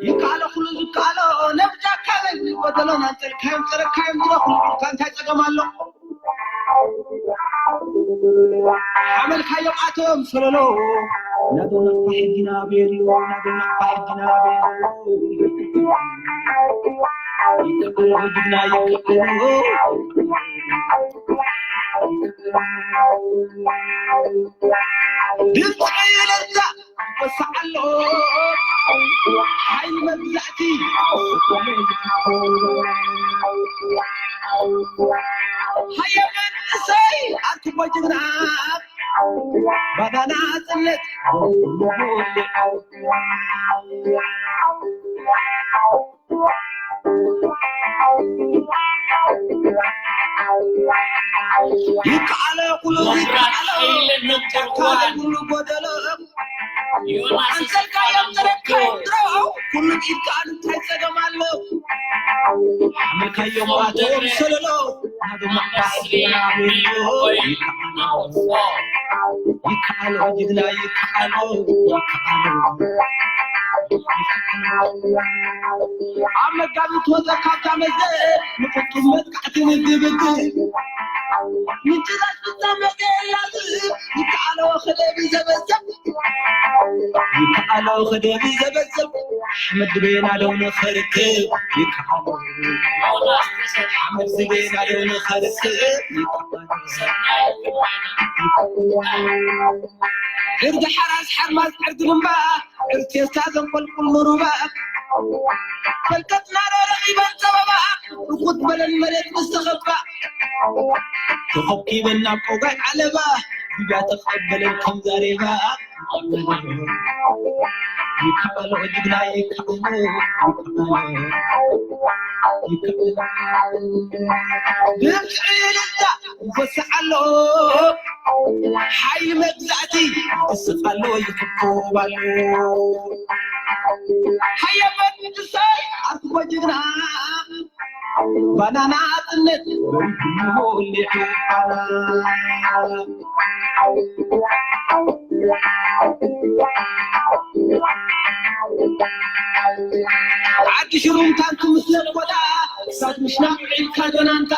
ይከኣሎ ኩሉ ዝከኣሎ ነብጃካ በል ጎደሎን ኣንጸልካዮም ጸረካዮም ድሮ ኩሉ ኢልካ እንታይ ጸገም ኣሎ? ሓመልካዮም ኣቶም ሰለሎ ናዶ ናቕፋ ሕጊና ቤሎ ናዶ ናቕፋ ሕጊና ቤሎ ይከኣሎ ጅግና ይከኣሎ ድምፂ ለዛ ይወስዓሎ ሓይሊ መግዛእቲ ሃየ መንእሰይ ኣርክቦ ጅግና ባናና ጽነት ይከኣሎ ኩሉ ይከኣሎ ጫካ ኩሉ ጎደሎ ኣንጸልካዮም ተረካዮም ድሮ ኩሉ ኢድካ እንታይ ጸገም ኣሎ ሓመልካዮም ኣቶም ሰለሎ ይከኣሎ ጅግና ይከኣሎ ይከኣሎ ኣብ መጋቢት ወፀ ካብታ መዘ ንፍፁም መጥቃዕቲ ንግብግብ ምጭዛዝ ፍፃመ ገላዝ ይከኣሎ ክደቢ ዘበዘብ ይከኣሎ ክደቢ ዘበዘብ ሓመድ ድቤና ደው ንኸርክብ ይከኣሎ ሓመድ ድቤና ደው ንኸርክብ ይከኣሎ ዕርዲ ሓራስ ሓርማዝ ዕርዲ ልምባ ዕርቴስታ ዘንቆልቁል ንሩባ ፈልቀትና ዶ ረኺበን ጸበባ ርኹት በለን መሬት ምስ ተኸባ ተኸብኪበን ናብ ቆጋይ ዓለባ ግብያ ተቐበለን ከም ዛሬባ ይከኣሎ ጅግና ይከኣሎ ይከኣሎ ይከኣሎ ድምፂ ልዛ ይወስዓሎ ሓይሊ መግዛእቲ ይስቕ ኣሎ ይፍኮብ ኣሎ ሃየ መንግስታይ ኣርክቦ ጅግና ባናና ጽነት ወሪድዎ ሊዑ ባና ዓዲ ሽሩምታን ክምስለት ቦታ ክሳድ ምሽናቕ ዒልካ ዶናንታ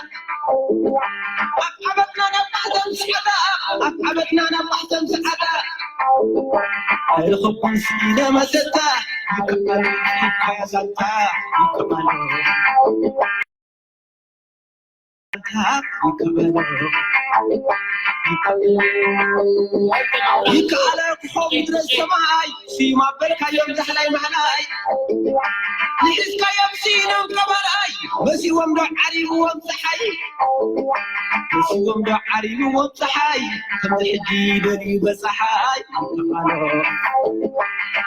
ኣብ ዓበትና ናብ ማሕተም ስዓታ ኣብ ዓበትና ናብ ማሕተም ስዓታ ኣይረኸብኩን ስኢነ መሰታ ይከኣል ይከኣል ዛንታ ይከኣል ይከኣል ክኾ ምድረ ሰማይ ስዩም ኣበልካዮም ዛሕላይ ማሕላይ ንሒዝካዮም ስኢኖም ቀባላይ መሲዎም ዶ ዓሪብዎም ፀሓይ መሲዎም ዶ ዓሪብዎም ፀሓይ ከምዚ ሕጂ ደልዩ በፀሓይ ይከኣሎ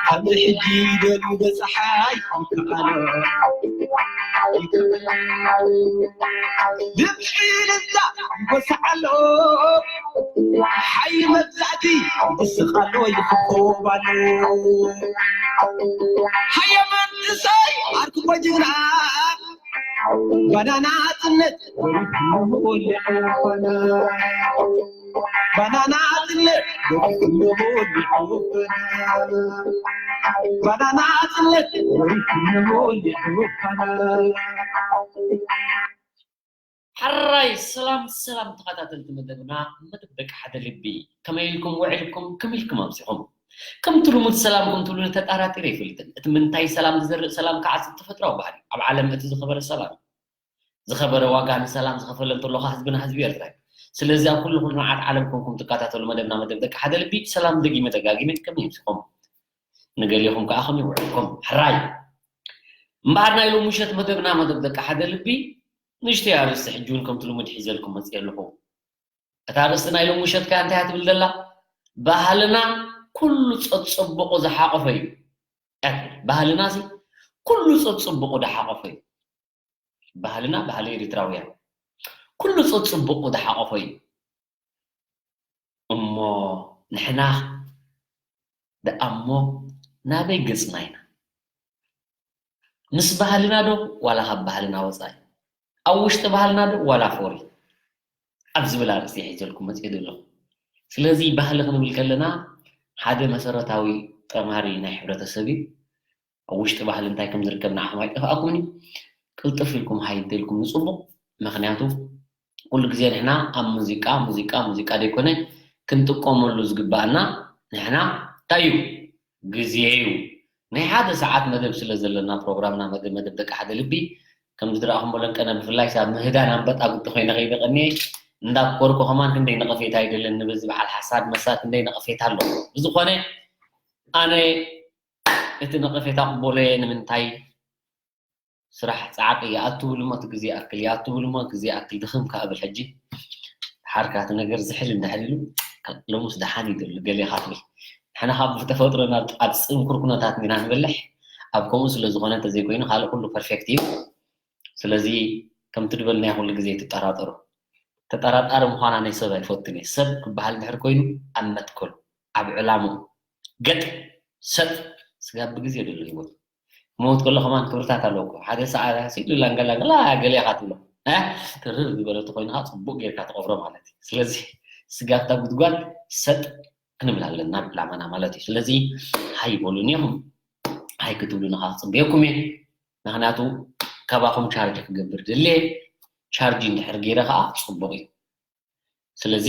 ከምዚ ሕጂ ደልዩ በፀሓይ ይከኣሎ ይከኣሎ ድምፂ ልዛ ይጎስዓሎ ሓይሊ መግዛእቲ ይስቓሎ ይኽኮባሎ ሃየ መንእሰይ ኣርክቦ ጅግና ባናና ጽነት ባናና ጽነት ባናና ጽነት ሕራይ ሰላም ሰላም ተኸታተልቲ መደብና መደብ ደቂ ሓደ ልቢ ከመይ ኢልኩም ውዒልኩም ከመይ ኢልኩም ኣምሲኹም ከምቲ ልሙድ ሰላምኩም ትብሉኒ ተጣራጢረ ኣይፈልጥን እቲ ምንታይ ሰላም ዝዘርእ ሰላም ክዓጽድ ተፈጥራዊ ባህሪ ኣብ ዓለም እቲ ዝኸበረ ሰላም ዝኸበረ ዋጋ ንሰላም ዝኸፈለ እንተሎ ከኣ ህዝብና ህዝቢ ኤርትራ እዩ ስለዚ ኣብ ኩሉ ኩሉ ንዓት ዓለም ኮንኩም ትከታተሉ መደብና መደብ ደቂ ሓደ ልቢ ሰላም ደጊመ ደጋጊመ ከመይ ኣምሲኹም ንገሊኹም ከኣ ከመይ ውዒልኩም ሕራይ እምበኣር ናይ ሎሚ ምሸት መደብና መደብ ደቂ ሓደ ልቢ ንእሽተይ ኣርእስቲ ሕጂ እውን ከምቲ ልሙድ ሒዘልኩም መፅየ ኣለኹ። እታ ኣርእስቲ ናይ ሎሚ ምሸት ከኣ እንታይ እያ ትብል ዘላ? ባህልና ኩሉ ጸጽብቑ ዝሓቖፈ እዩ እያ ትብል። ባህልና ሲ ኩሉ ጸጽብቑ ዝሓቖፈ እዩ። ባህልና ባህሊ ኤሪትራውያን ኩሉ ጸጽብቑ ዝሓቖፈ እዩ። እሞ ንሕና ደኣሞ ናበይ ገጽና ኢና? ምስ ባህልና ዶ ዋላ ካብ ባህልና ወጻኢ? ኣብ ውሽጢ ባህልና ዶ ዋላ ፎሪ? ኣብ ዝብል ኣርእስቲ እየ ሒዘልኩም መጺኤ ዘለኹ። ስለዚ ባህሊ ክንብል ከለና ሓደ መሰረታዊ ተምሃሪ ናይ ሕብረተሰብ እዩ። ኣብ ውሽጢ ባህሊ እንታይ ከም ዝርከብ ንዓኹም ኣይጠፍኣኩምን እዩ። ቅልጥፍ ኢልኩም ሃይ እንተኢልኩም ንፅቡቕ። ምኽንያቱ ኩሉ ግዜ ንሕና ኣብ ሙዚቃ፣ ሙዚቃ፣ ሙዚቃ ደይኮነ ክንጥቀመሉ ዝግባኣና ንሕና እንታይ እዩ? ግዜ እዩ። ናይ ሓደ ሰዓት መደብ ስለ ዘለና ፕሮግራምና መደብ፣ መደብ ደቂ ሓደ ልቢ፣ ከምዚ ዝረኣኹም በሎ ቀነ ብፍላይ ሳብ ምህዳን ኣንበጣ ጉዲ ኮይነ ከይደ ቀኒየ እንዳኮርኩ ከማን ክንደይ ነቐፌታ ይደለኒ በዚ በዓል ሓሳድ መሳድ ክንደይ ነቐፌታ ኣሎ። ብዝኾነ ኣነ እቲ ነቐፌታ ቅበሎ እየ። ንምንታይ ስራሕ ጻዕቂ ይኣቱ ብሉ እሞ እቲ ግዜ ይኣክል፣ ይኣቱ ብሉ እሞ ግዜ ይኣክል ድኽም ከኣ ብል። ሕጂ ሓርካ እቲ ነገር ዝሕል እንድሕር ኢሉ፣ ሎምስ ደሓን እዩ ዘሎ ገሌኻ ትብል። ንሕና ካብ ብተፈጥሮና ኣብ ጽንኩር ኩነታት ኢና ንበልሕ። ኣብ ከምኡ ስለ ዝኾነ እንተዘይኮይኑ ካልእ ኩሉ ፐርፌክት እዩ። ስለዚ ከምቲ ዝበልናዮ ኩሉ ግዜ ትጠራጠሩ። ተጠራጣሪ ምዃና ናይ ሰብ ኣይፈቱን እየ። ሰብ ክበሃል እንድሕር ኮይኑ ኣብ መትከሉ፣ ኣብ ዕላምኡ፣ ገጥ ሰጥ ስጋብ ብግዜ ደሎ ህይወቱ። ክመውት ከሎ ከማን ክብርታት ኣለዎ እኮ። ሓደ ሰዓት ስኢሉ ላንገላንገላ ገለ ኢኻ ትብሎ። እ? ትርር ዝበለ ተኾይንኻ ጽቡቕ ጌርካ ትቐብሮ ማለት እዩ። ስለዚ ስጋብታ ጉድጓድ ሰጥ ክንብል ኣለና ኣብ ዕላማና ማለት እዩ። ስለዚ ሃይ በሉኒ ኢኹም። ሃይ ክትብሉኒ ከዓ ክጽበየኩም እየ። ምኽንያቱ ካባኹም ቻርጅ ክገብር ደልየ። ቻርጅ እንድሕር ገይረ ከዓ ጽቡቕ እዩ። ስለዚ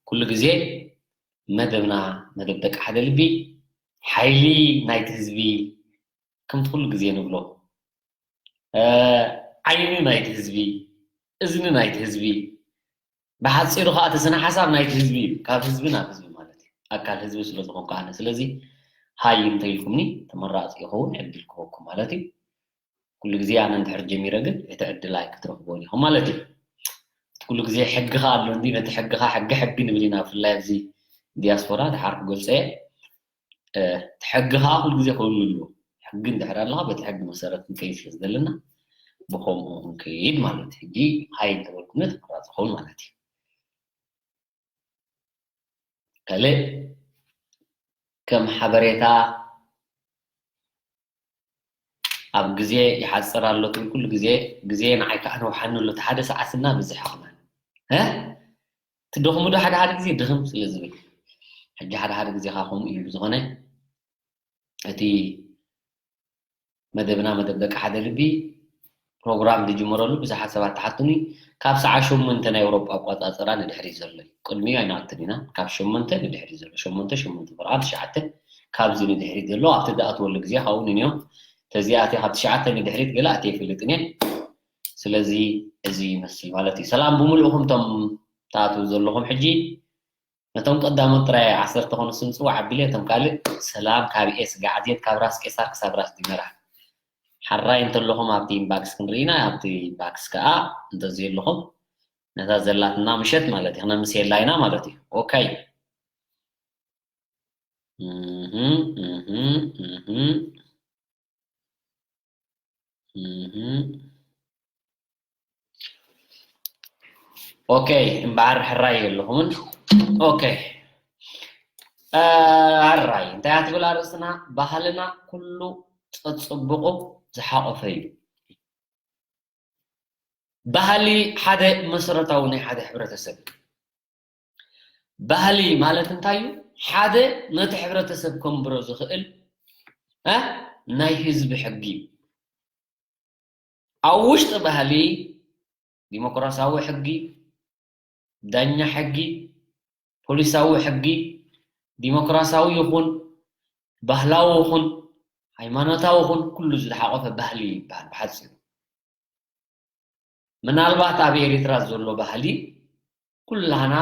ኩሉ ግዜ መደብና መደብ ደቂ ሓደ ልቢ ሓይሊ ናይቲ ህዝቢ ከምቲ ኩሉ ግዜ ንብሎ እ፣ ዓይኒ ናይቲ ህዝቢ፣ እዝኒ ናይቲ ህዝቢ፣ ብሓጺሩ ከኣ እቲ ስነ ሓሳብ ናይቲ ህዝቢ እዩ። ካብ ህዝቢ ናብ ህዝቢ ማለት እዩ። ኣካል ህዝቢ ስለ ዝኾንኩ ኣነ። ስለዚ ሃይ እንተኢልኩምኒ ተመራጺ ይኸውን፣ ዕድል ክህበኩም ማለት እዩ። ኩሉ ግዜ ኣነ እንድሕር ጀሚረ ግን እቲ ዕድል ኣይክትረኽቦን ኢኹም ማለት እዩ። እቲ ኩሉ ግዜ ሕጊ ከኣ ኣሎ እንዲ፣ ነቲ ሕጊ ከኣ ሕጊ ሕጊ ንብል ኢና፣ ብፍላይ ኣብዚ ዲያስፖራ ድሓር ክገልጾ እየ። እ፣ እቲ ሕጊ ከኣ ኩሉ ግዜ ክህሉ ኣለዎ። ሕጊ እንድሕር ኣለካ በቲ ሕጊ መሰረት ክንከይድ ስለ ዘለና ብኸምኡ ክንከይድ ማለት እዩ። ሕጂ ሃይ እንተበልኩም ተመራጺ ክኸውን ማለት እዩ። ካልእ ከም ሓበሬታ ኣብ ግዜ ይሓጽር ኣሎ ትብል፣ ኩሉ ግዜ ግዜ ንዓይ ከኣ ነውሓኒ ኣሎ። እቲ ሓደ ሰዓትና ብዝሕ ኣኽናን። እ? ትደኽሙ ዶ ሓደ ሓደ ግዜ ድኽም ስለ ዝብል? ሕጂ ሓደ ሓደ ግዜ ከኣ ከምኡ እዩ። ብዝኾነ እቲ መደብና መደብ ደቂ ሓደ ልቢ ፕሮግራም ዝጅመረሉ ብዙሓት ሰባት ተሓቱኒ። ካብ ሰዓት ሸሞንተ ናይ ኤውሮጳ ኣቆጻጽራ ንድሕሪት ዘሎ እዩ። ቅድሚኡ ኣይንኣቱን ኢና። ካብ ሸሞንተ ንድሕሪት ዘሎ፣ ሸሞንተ፣ ሸሞንተ ብርቓን ትሽዓተ፣ ካብዚ ንድሕሪት ዘሎ ኣብቲ ዝኣትወሉ ግዜ ካብኡ ንንዮ ተዚኣትየ ካብ ትሽዓተ ንድሕሪት ገለ ኣትየ ኣይፈልጥን እየ። ስለዚ እዚ ይመስል ማለት እዩ። ሰላም ብምልእኹም እቶም ትኣትዉ ዘለኹም ሕጂ ነቶም ቀዳሞት ጥራይ ዓሰርተ ኮኑ ስም ጽዋዕ ኣቢለ፣ እቶም ካልእ ሰላም ካብ ኤስ ጋዕዝየት ካብ ራስ ቄሳር ክሳብ ራስ ዲመራ። ሓራይ እንተለኹም ኣብቲ ኢንባክስ ክንርኢና፣ ኣብቲ ኢንባክስ ከኣ እንተዘየለኹም ነታ ዘላትና ምሸት ማለት እዩ፣ ክነምስየላ ኢና ማለት እዩ። ኦኬ። እህ፣ እህ፣ እህ። እህ። ኦኬ፣ እምበኣር ሕራይ የለኹምን። ኦኬ። እ፣ ሕራይ፣ እንታይ እያ ትብል ኣርእስትና? ባህልና ኩሉ ጸጽብቑ ዝሓቖፈ እዩ። ባህሊ ሓደ መሰረታዊ ናይ ሓደ ሕብረተሰብ። ባህሊ ማለት እንታይ እዩ? ሓደ ነቲ ሕብረተሰብ ከንብሮ ዝኽእል፣ እ፣ ናይ ህዝቢ ሕጊ እዩ። ኣብ ውሽጢ ባህሊ ዲሞክራሲያዊ ሕጊ፣ ዳኛ ሕጊ፣ ፖሊሳዊ ሕጊ፣ ዲሞክራሲያዊ ይኹን ባህላዊ ይኹን ሃይማኖታዊ ይኹን ኩሉ ዝሓቖፈ ባህሊ ይበሃል ብሓጺሩ። ምናልባት ኣብ ኤሪትራ ዘሎ ባህሊ ኩላህና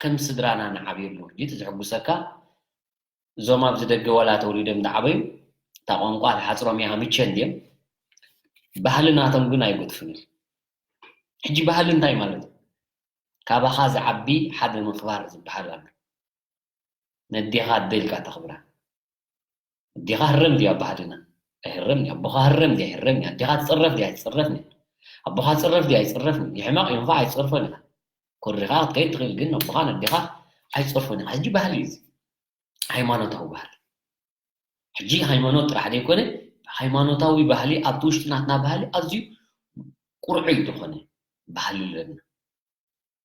ከም ስድራና ንዓብየሉ። ሕጂ እቲ ዘሕጉሰካ እዞም ኣብዚ ደገ ዋላ ተወሊዶም ዝዓበዩ እታ ቋንቋ ትሓጽሮም እያ ምቸ እንድዮም። ባህሊ ናቶም ግን ኣይጎጥፍን እዩ። ሕጂ ባህሊ እንታይ ማለት እዩ? ካባኻ ዝዓቢ ሓደ ምኽባር ዝበሃል ኣሎ። ነዴኻ ኣደ ኢልካ ተኽብራ። ኣዴኻ ህረም ድያ ባህልና? ኣይህረም ድያ? ኣቦኻ ህረም ድያ? ኣይህረም ድያ? ኣዴኻ ትጽረፍ ድያ? ኣይትጽረፍን እያ። ኣቦኻ ትጽረፍ ድያ? ኣይትጽረፍን። ይሕመቕ ይንፋዕ ኣይትጸርፎን ኢኻ። ኮሪኻ ክትከይድ ትኽእል፣ ግን ኣቦኻን ኣዴኻ ኣይትጸርፎን ኢኻ። ሕጂ ባህሊ እዩ እዚ። ሃይማኖታዊ ባህሊ። ሕጂ ሃይማኖት ጥራሕ ዘይኮነ፣ ሃይማኖታዊ ባህሊ ኣብቲ ውሽጢ ናትና ባህሊ ኣዝዩ ቁርዑይ ዝኾነ ባህሊ ኣለና።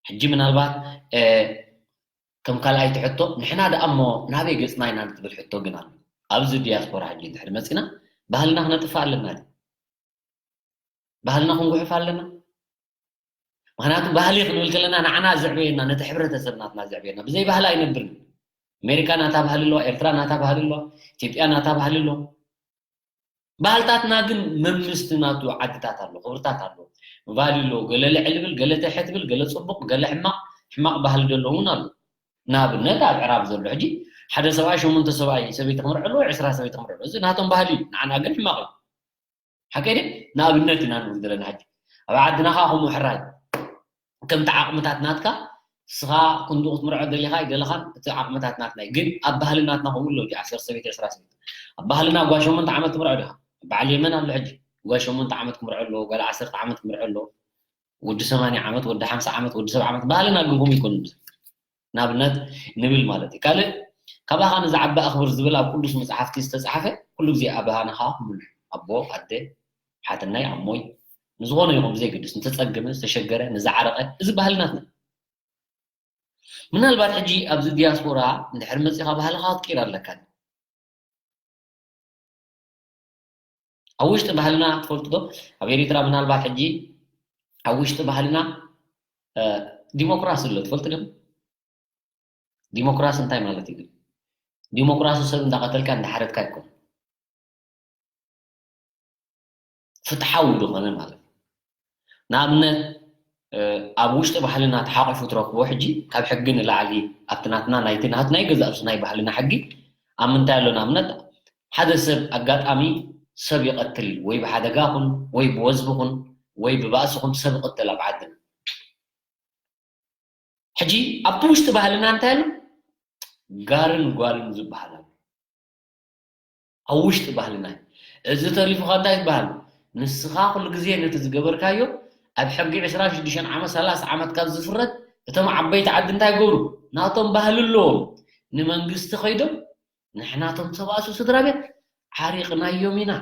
ሕጂ ምናልባት፣ እ፣ ከም ካልኣይቲ ሕቶ፣ ንሕና ደኣ እሞ ናበይ ገጽና ኢና ንትብል ሕቶ ግን ኣሎ። ኣብዚ ዲያስፖራ ሕጂ እንድሕር መፂና ባህልና ክነጥፍእ ኣለና ድዩ? ባህልና ክንጉሕፍ ኣለና? ምክንያቱ ባህሊ ክንብል ከለና ንዓና ዘዕበየና፣ ነቲ ሕብረተሰብ ናትና ዘዕበየና። ብዘይ ባህሊ ኣይነብርን። ኣሜሪካ ናታ ባህሊ ኣለዋ፣ ኤርትራ ናታ ባህሊ ኣለዋ፣ ኢትዮጵያ ናታ ባህሊ ኣለዋ። ባህልታትና ግን መምስቲ ናቱ ዓድታት ኣሎ፣ ክብርታት ኣሎ። ቫሊ ኣሎ፣ ገለ ልዕል ብል፣ ገለ ትሕት ብል፣ ገለ ጽቡቕ፣ ገለ ሕማቕ፣ ሕማቕ ባህሊ ዘሎ እውን ኣሎ። ንኣብነት ኣብ ዕራብ ዘሎ ሕጂ ሓደ ሰብኣይ ሸሞንተ ሰብኣይ ሰበይቲ ክምርዐ ኣለዎ፣ ዕስራ ሰበይቲ ክምርዐ ኣለዎ። እዚ ናቶም ባህሊ እዩ፣ ንዓና ግን ሕማቕ እዩ። ሓቀይ ድየ? ንኣብነት ኢና ንብል ዘለና ሕጂ። ኣብ ዓድና ኸዓ ከምኡ ሕራይ። ከምቲ ዓቕምታት ናትካ፣ ንስኻ ክንድኡ ክትምርዖ ደሊኻ ኣይደለኻን፣ እቲ ዓቕምታት ናትና እዩ። ግን ኣብ ባህሊ ናትና ከምኡ ኣሎ ድዩ? ዓሰርተ ሰበይቲ፣ ዕስራ ሰበይቲ። ኣብ ባህልና ጓል ሸሞንተ ዓመት ትምርዖ ዲኻ? በዓል የመን ኣሎ ሕጂ። ጓል ሸሞንተ ዓመት ክምርዖ ኣሎ፣ ጓል ዓሰርተ ዓመት ክምርዖ ኣሎ። ወዲ ሰማንያ ዓመት፣ ወዲ ሓምሳ ዓመት፣ ወዲ ሰብዓ ዓመት። ባህልና ግን ከምኡ ኣይኮነን። ንኣብነት ንብል ማለት እዩ። ካልእ፣ ካባኻ ንዝዓቢ ኣኽብር ዝብል ኣብ ቅዱስ መጽሓፍቲ ዝተጻሕፈ፣ ኩሉ ግዜ ኣባኻ ንኻ ምሉሕ። ኣቦ፣ ኣደ፣ ሓትናይ፣ ኣሞይ፣ ንዝኾነ ይኹን ብዘይገድስ፣ ንተጸገመ፣ ዝተሸገረ፣ ንዝዓረቐ፣ እዚ ባህሊ ናትና። ምናልባት ሕጂ ኣብዚ ዲያስፖራ እንድሕር መጺኻ ባህልኻ ክትቅይር ኣለካ። ኣብ ውሽጢ ባህልና ትፈልጡ ዶ? ኣብ ኤሪትራ ምናልባት ሕጂ ኣብ ውሽጢ ባህልና፣ እ፣ ዲሞክራሲ ኣሎ፣ ትፈልጡ ዲኹም? ዲሞክራሲ እንታይ ማለት እዩ ግን? ዲሞክራሲ ሰብ እንዳቐተልካ እንዳሓረድካ ኣይኮነን። ፍትሓዊ ዝኾነ ማለት እዩ። ንኣብነት፣ እ፣ ኣብ ውሽጢ ባህልና ተሓቂፉ ትረክቦ ሕጂ ካብ ሕጊ ንላዕሊ ኣብቲ ናትና ናይቲ ናት-፣ ናይ ገዛእ ርእሱ ናይ ባህልና ሕጊ ኣብ ምንታይ ኣሎ? ንኣብነት ሓደ ሰብ ኣጋጣሚ ሰብ ይቐትል ወይ ብሓደጋ ኹን ወይ ብወዝቢ ኹን ወይ ብባእሲ ኹን ሰብ ይቐትል ኣብ ዓድና። ሕጂ ኣብቲ ውሽጢ ባህልና እንታይ ኣሎ? ጋርን ጓልን ዝበሃል ኣሎ። ኣብ ውሽጢ ባህልና እዩ። እዚ ተሪፉኻ እንታይ ዝበሃል? ንስኻ ኩሉ ግዜ ነቲ ዝገበርካዮ ኣብ ሕጊ ዕስራን ሽዱሽተን ዓመት፣ ሰላሳ ዓመት ካብ ዝፍረድ፣ እቶም ዓበይቲ ዓዲ እንታይ ይገብሩ? ናቶም ባህሊ ኣለዎም። ንመንግስቲ ከይዶም፣ ንሕናቶም ሰብኣሱ ስድራ ቤት ዓሪቕናዮም ኢና።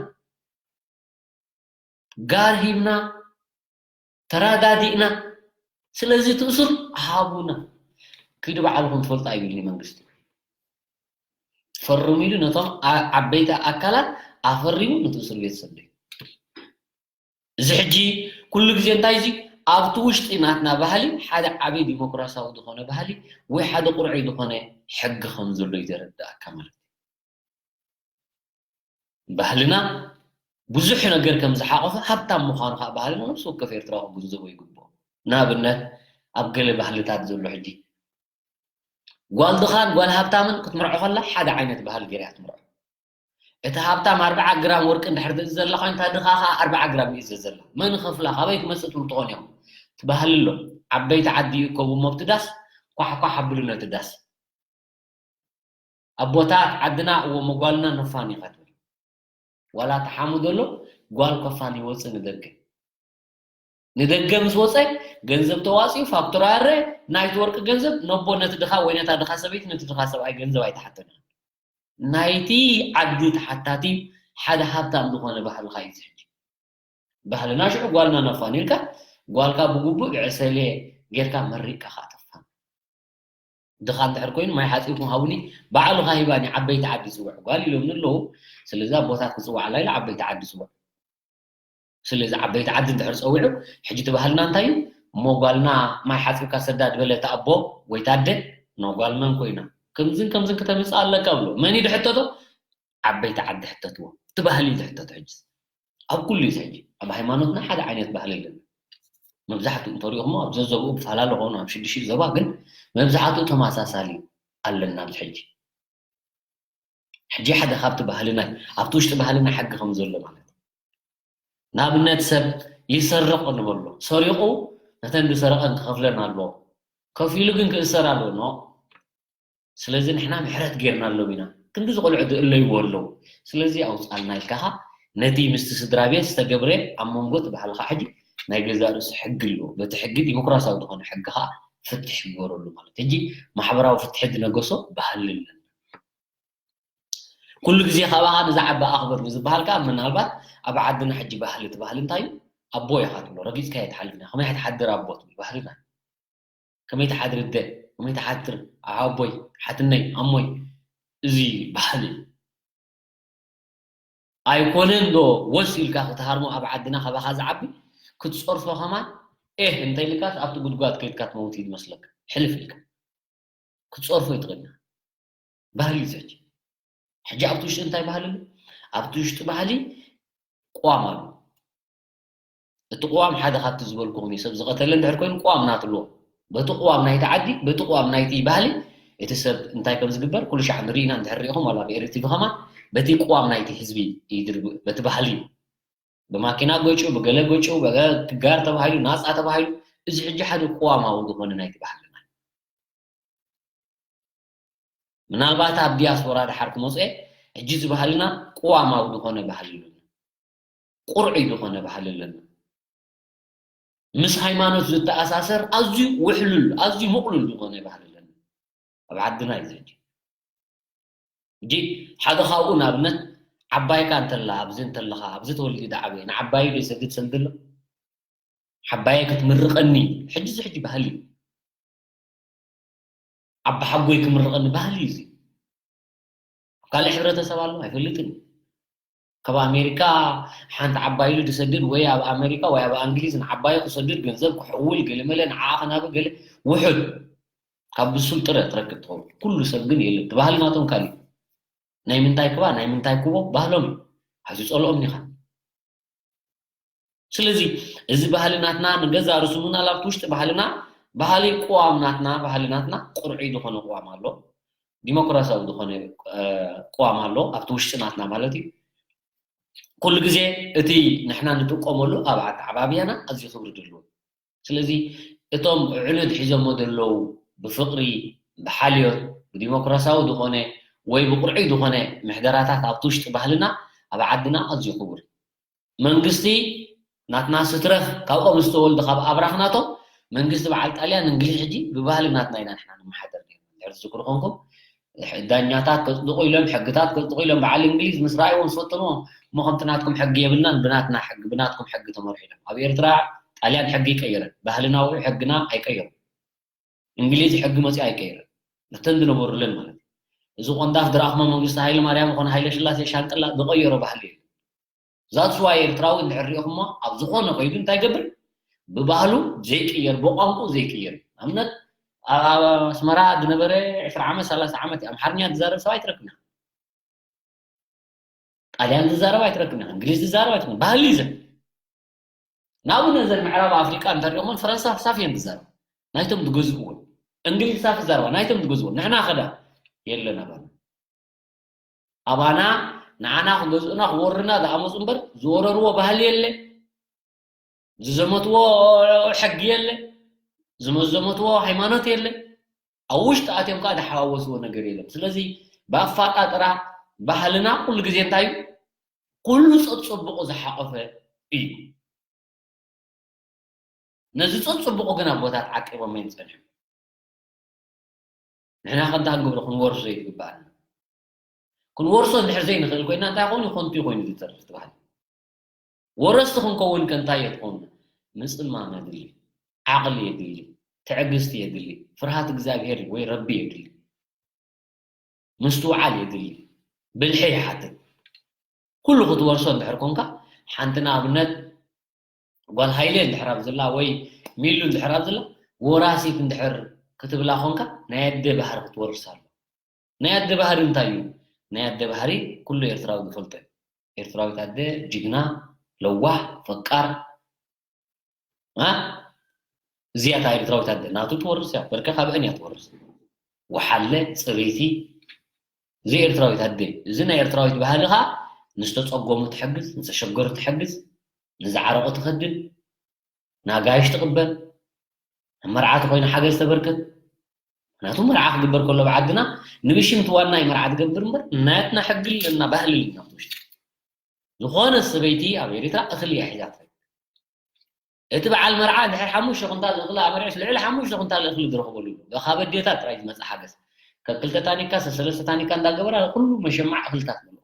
ጋር ሂብና፣ ተረዳዲእና። ስለዚ እቲ እሱር ሃቡና። ኪዱ ባዕልኹም ትፈልጡ ኣይብልኒ መንግስቲ። ፈርሙ ኢሉ ነቶም ዓ-፣ ዓበይቲ ኣካላት ኣፈሪሙ ነቲ እስር ቤት ሰደዩ። እዚ ሕጂ ኩሉ ግዜ እንታይ እዚ ኣብቲ ውሽጢ ናትና ባህሊ ሓደ ዓቢ ዲሞክራሲያዊ ዝኾነ ባህሊ ወይ ሓደ ቁርዒ ዝኾነ ሕጊ ከም ዘሎ እዩ ዘረዳእካ ማለት እዩ። ባህልና ብዙሕ ነገር ከም ዝሓቆፈ ሃብታም ምዃኑ ከዓ ባህልና ነፍሲ ወከፍ ኤርትራዊ ክግንዘቦ ይግብኦ። ንኣብነት ኣብ ገለ ባህልታት ዘሎ ሕጂ ጓል ድኻን ጓል ሃብታምን ክትምርዖ ከላ ሓደ ዓይነት ባህሊ ገይራ እያ ትምርዖ። እቲ ሃብታም ኣርብዓ ግራም ወርቂ እንድሕር ትእዝዝ ዘላ ኮይና፣ እታ ድኻ ኸዓ ኣርብዓ ግራም ይእዝዝ ዘላ። መን ይኸፍላ? ካበይ ክመጽእ ትብሉ ትኾኑ ኢኹም። እቲ ባህሊ ኣሎ። ዓበይቲ ዓዲ ይእከቡ እሞ ኣብቲ ዳስ ኳሕኳሕ ኣብሉ ነቲ ዳስ። ኣቦታት ዓድና እዎ መጓልና ነፋኒ ኢኻ ትብል። ዋላ ተሓሙ ዘሎ ጓል ከፋኒ ይወፅእ ንደገ። ንደገ ምስ ወፀ ገንዘብ ተዋፂኡ ፋክቱራ ያረ ናይቲ ወርቂ ገንዘብ ነቦ ነቲ ድኻ ወይ ነታ ድኻ ሰበይቲ ነቲ ድኻ ሰብኣይ ገንዘብ ኣይተሓተን። ናይቲ ዓዲ ተሓታቲ ሓደ ሃብታም ዝኾነ ባህልኻ እዩ ዝሕጂ። ባህልና ሽዑ ጓልና ነፋኒልካ ጓልካ ብግቡእ ብዕሰሌ ጌርካ መሪቕካ ከዓ ተፋን። ድኻ እንድሕር ኮይኑ ማይ ሓፂብኩም ሃቡኒ ባዕሉ ካሂባኒ ዓበይቲ ዓዲ ይፅውዕ ጓል ኢሎምኒ ኣለዉ። ስለዚ ኣቦታት ክፅዋዕላ ኢለ ዓበይቲ ዓዲ ይፅውዕ። ስለዚ ዓበይቲ ዓዲ እንድሕር ፀዊዑ ሕጂ እቲ ባህልና እንታይ እዩ? እሞ ጓልና ማይ ሓፂብካ ሰዳ ድበለ እቲ ኣቦ ወይ እቲ ኣደ ኖ ጓል መን ኮይና ከምዝን ከምዝን ክተምፅእ ኣለካ ብሎ መን እዩ ድሕተቶ? ዓበይቲ ዓዲ ሕተትዎ። እቲ ባህሊ እዩ ዝሕተት ሕጂ ኣብ ኩሉ እዩ ሕጂ ኣብ ሃይማኖትና ሓደ ዓይነት ባህሊ ኣለና። መብዛሕትኡ እንተሪእኹሞ ኣብ ዘዘብኡ ብፈላለ ኾኑ ኣብ ሽዱሽተ ዞባ ግን መብዛሕትኡ ተመሳሳሊ ኣለና ኣብዚ ሕጂ። ሕጂ ሓደ ካብቲ ባህልና ኣብቲ ውሽጢ ባህልና ሕጊ ከም ዘሎ ማለት እዩ። ንኣብነት ሰብ ይሰርቕ ንበሎ ሰሪቑ ነተን ዝሰረቐን ክኸፍለን ኣለዎ። ከፊሉ ግን ክእሰር ኣለዎ ኖ ስለዚ ንሕና ምሕረት ጌርናሎም ኢና። ክንዲ ዝቆልዑ ዝእለይዎ ኣለዉ። ስለዚ ኣውፅኣልና ኢልካ ኸዓ ነቲ ምስቲ ስድራ ቤት ዝተገብረ ኣብ መንጎ እቲ ባህልኻ ሕጂ ናይ ገዛእ ርእሱ ሕጊ ኣለዎ። በቲ ሕጊ ዲሞክራሲያዊ ዝኾነ ሕጊ ኸዓ ፍትሕ ይግበረሉ ማለት እዩ። ሕጂ ማሕበራዊ ፍትሒ ዝነገሶ ባህሊ ኣለና። ኩሉ ግዜ ካባኻ ንዝዓቢ ኣኽብር ንዝበሃል ከዓ ምናልባት ኣብ ዓድና ሕጂ ባህሊ እቲ ባህሊ እንታይ እዩ? ኣቦ ኢኻ ትብሎ ረጊፅካዮ ትሓልፍ ኢና ከመይ ትሓድር ኣቦ ትብል ባህልና። ከመይ ትሓድር ኣደ፣ ከመይ ትሓድር ኣቦይ፣ ሓትነይ፣ ኣሞይ፣ እዚ ባህሊ እዩ። ኣይኮነን ዶ ወስ ኢልካ ክትሃርሞ ኣብ ዓድና ካባኻ ዝዓቢ ክትፀርፎ ከማን ኤህ እንተኢልካስ ኣብቲ ጉድጓድ ከይድካ ትመውት እዩ ዝመስለካ። ሕልፍ ኢልካ ክትፀርፎ ይትኽእልና። ባህሊ እዩ ዘች። ሕጂ ኣብቲ ውሽጢ እንታይ ባህሊ ኣሎ? ኣብቲ ውሽጢ ባህሊ ቅዋም ኣሎ። እቲ ቅዋም ሓደ ካብቲ ዝበልኩኹም እዩ። ሰብ ዝቐተለ እንድሕር ኮይኑ ቅዋም ናቱ ኣለዎ። በቲ ቅዋም ናይቲ ዓዲ፣ በቲ ቅዋም ናይቲ ባህሊ እቲ ሰብ እንታይ ከም ዝግበር ኩሉ ሻዕ ንርኢና እንድሕር ሪኢኹም፣ ዋላ ኣብ ኤሪ ቲቪ ከማን በቲ ቅዋም ናይቲ ህዝቢ እዩ ድርብ-፣ በቲ ባህሊ ብማኪና ጎጭ፣ ብገለ ጎጭ፣ ብጋር ተባሂሉ፣ ናፃ ተባሂሉ፣ እዚ ሕጂ ሓደ ቅዋማዊ ዝኾነ ናይቲ ባህልና እዩ። ምናልባት ኣብ ዲያስፖራ ድሓር ክመፅኦ፣ ሕጂ እዚ ባህልና ቅዋማዊ ዝኾነ ባህሊ ኣለና። ቁርዒ ዝኾነ ባህሊ ኣለና። ምስ ሃይማኖት ዝተኣሳሰር ኣዝዩ ውሕሉል፣ ኣዝዩ ምቕሉል ዝኾነ ባህሊ ኣለና። ኣብ ዓድና እዩ ዘጂ። ሕጂ ሓደ ካብኡ ንኣብነት ዓባይካ እንተላ፣ ኣብዚ እንተለኻ፣ ኣብዚ ተወሊደ ዝዓበየ፣ ንዓባዩ ዶ ይሰግድ ሰልዲ ኣሎ? ዓባየ ክትምርቐኒ፣ ሕጂ እዚ ሕጂ ባህሊ እዩ። ዓቢ ሓጎይ ክምርቐኒ ባህሊ እዩ እዚ። ኣብ ካልእ ሕብረተሰብ ኣሎ ኣይፈልጥን። ካብ ኣሜሪካ ሓንቲ ዓባይ ኢሉ ዝሰድድ ወይ ኣብ ኣሜሪካ ወይ ኣብ ኣንግሊዝ ንዓባዩ ክሰድድ ገንዘብ ክሕውል ገለመለ ንዓኣ ክናቢ ገለ ውሑድ ካብ ብሱል ጥረ ትረክብ ትኸውን። ኩሉ ሰብ ግን የለን። እቲ ባህሊ ናቶም ካልእ እዩ። ናይ ምንታይ ክባ ናይ ምንታይ ክቦ ባህሎም እዩ። ኣይትጸልኦም ኢኻ። ስለዚ እዚ ባህሊ ናትና ንገዛ ርእሱ ምናልባት ውሽጢ ባህልና ባህሊ ቅዋም ናትና ባህሊ ናትና ቁርዒ ዝኾነ ቅዋም ኣሎ። ዲሞክራሲያዊ ዝኾነ እ፣ ቅዋም ኣሎ ኣብቲ ውሽጢ ናትና ማለት እዩ። ኩሉ ግዜ እቲ ንሕና ንጥቀመሉ ኣብ ኣተዓባብያና ኣዝዩ ክብሪ ዘለዎ። ስለዚ እቶም ዕኑድ ሒዞሞ ዘለዉ ብፍቕሪ ብሓልዮት ብዲሞክራሲያዊ ዝኾነ ወይ ብቁርዒ ዝኾነ ምሕደራታት ኣብቲ ውሽጢ ባህልና ኣብ ዓድና ኣዝዩ ክቡር እዩ። መንግስቲ ናትና ስትረፍ ካብኦም ዝተወልዱ ካብ ኣብራኽ ናቶም መንግስቲ በዓል ጣልያን እንግሊዝ ሕጂ ብባህሊ ናትና ኢና ንሕና ንመሓደር ነይሩ። እንድሕር ትዝክሩ ኮንኩም ዳኛታት ከጽድቑ ኢሎም ሕግታት ከጽድቑ ኢሎም በዓል እንግሊዝ ምስ ረኣይዎም ዝፈተንዎ እሞ ከምቲ ናትኩም ሕጊ የብልናን ብናትና ሕጊ ብናትኩም ሕጊ ተመርሑ ኢሎም። ኣብ ኤርትራ ጣልያን ሕጊ ይቀይረን ባህልና ወይ ሕግና ኣይቀይሩን። እንግሊዝ ሕጊ መጺኡ ኣይቀይረን። እተን ዝነበሩለን ማለት እዩ። እዚ ቆንዳፍ ድራኽማ መንግስቲ ሃይለ ማርያም ይኹን ሃይለ ሽላሴ ሻንቅላ ዝቐየሮ ባህሊ የለን። ዛትስ ዋይ ኤርትራዊ እንድሕር ሪኢኹሞ ኣብ ዝኾነ ከይዱ እንታይ ይገብር? ብባህሉ ዘይቅየር፣ ብቋንቁ ዘይቅየር። ኣብነት ኣብ ኣስመራ ዝነበረ ዕስራ ዓመት ሰላሳ ዓመት ኣምሓርኛ ዝዛረብ ሰብ ኣይትረክብና። ጣልያን ዝዛረብ ኣይትረክብና፣ እንግሊዝ ዝዛረብ ኣይትረክብና። ባህሊ እዩ ዘ ናብኡ ነዘን ምዕራብ ኣፍሪቃ እንተሪኦምን ፈረንሳ ሳፍ እየን ዝዛረባ ናይቶም ዝገዝእዎ። እንግሊዝ ሳፍ ዝዛረባ ናይቶም ዝገዝእዎ። ንሕና ኸዳ የለን ኣባና። ኣባና ንዓና ክገዝኡና ክወርና ዝኣመፁ እምበር ዝወረርዎ ባህሊ የለ፣ ዝዘመትዎ ሕጊ የለ፣ ዝመዘመትዎ ሃይማኖት የለ። ኣብ ውሽጢ ኣትዮም ከዓ ዝሓዋወስዎ ነገር የለን። ስለዚ ብኣፋጣጥራ ባህልና ኩሉ ግዜ እንታይ እዩ? ኩሉ ፀብፀብቑ ዝሓቐፈ እዩ። ነዚ ፀብፀብቑ ግን ኣቦታት ዓቂቦም እዮም ፀኒሖም። ንሕና ከምታ ክንገብሮ ክንወርሶ እዩ ዝግባኣና። ክንወርሶ እንድሕር ዘይንኽእል ኮይና እንታይ ኮይኑ ኮንቱ ኮይኑ ዝተርፍ ትባሃል። ወረስቲ ክንከውን ከ እንታይ የትኾን? ምፅማም የድሊ፣ ዓቕሊ የድሊ፣ ትዕግስቲ የድሊ፣ ፍርሃት እግዚኣብሔር ወይ ረቢ የድሊ፣ ምስትውዓል የድሊ፣ ብልሒ ይሓትት። ኩሉ ክትወርሶ እንድሕር ኮንካ ሓንቲ ንኣብነት ጓል ሃይለ እንድሕር ኣብዝላ ወይ ሚሉ እንድሕር ኣብዝላ ወራሲት እንድሕር ክትብላ ኮንካ ናይ ኣደ ባህሪ ክትወርስ ኣሎ። ናይ ኣደ ባህሪ እንታይ እዩ? ናይ ኣደ ባህሪ ኩሉ ኤርትራዊ ዝፈልጦ እዩ። ኤርትራዊት ኣደ ጅግና፣ ለዋህ፣ ፈቃር፣ እ? እዚኣ እታ ኤርትራዊት ኣደ ናቱ ትወርስ እያ። በርከ ካብአን እያ ትወርስ። ወሓለ፣ ጽርይቲ፣ እዚ ኤርትራዊት ኣደ። እዚ ናይ ኤርትራዊት ባህሊ ኸኣ ንዝተጸገሙ ትሕግዝ፣ ንዝተሸገሩ ትሕግዝ፣ ንዝዓረቑ ትኸድን፣ ንኣጋይሽ ትቕበል፣ ኣብ መርዓ ተኾይኑ ሓገዝ ተበርክት። ምክንያቱ መርዓ ክግበር ከሎ ኣብ ዓድና ንብሽምቲ ዋናይ መርዓ ትገብር እምበር ናትና ሕጊ ኣለና፣ ባህሊ ኣለና ኣብቲ ውሽጢ። ዝኾነ ሰበይቲ ኣብ ኤሪትራ እኽሊ እያ ሒዛ ትኸይድ። እቲ በዓል መርዓ እንድሕር ሓሙሽተ ኩንታል እኽሊ ኣመርዕስ ልዕሊ ሓሙሽተ ኩንታል እኽሊ ዝረኽበሉ ኣሎ። ካብ ኣዴታት ጥራይ ዝመጽእ ሓገዝ። ካብ ክልተ ታኒካ፣ ሰለስተ ታኒካ እንዳገበራ ኩሉ መሸማዕ እኽልታት መለኦ።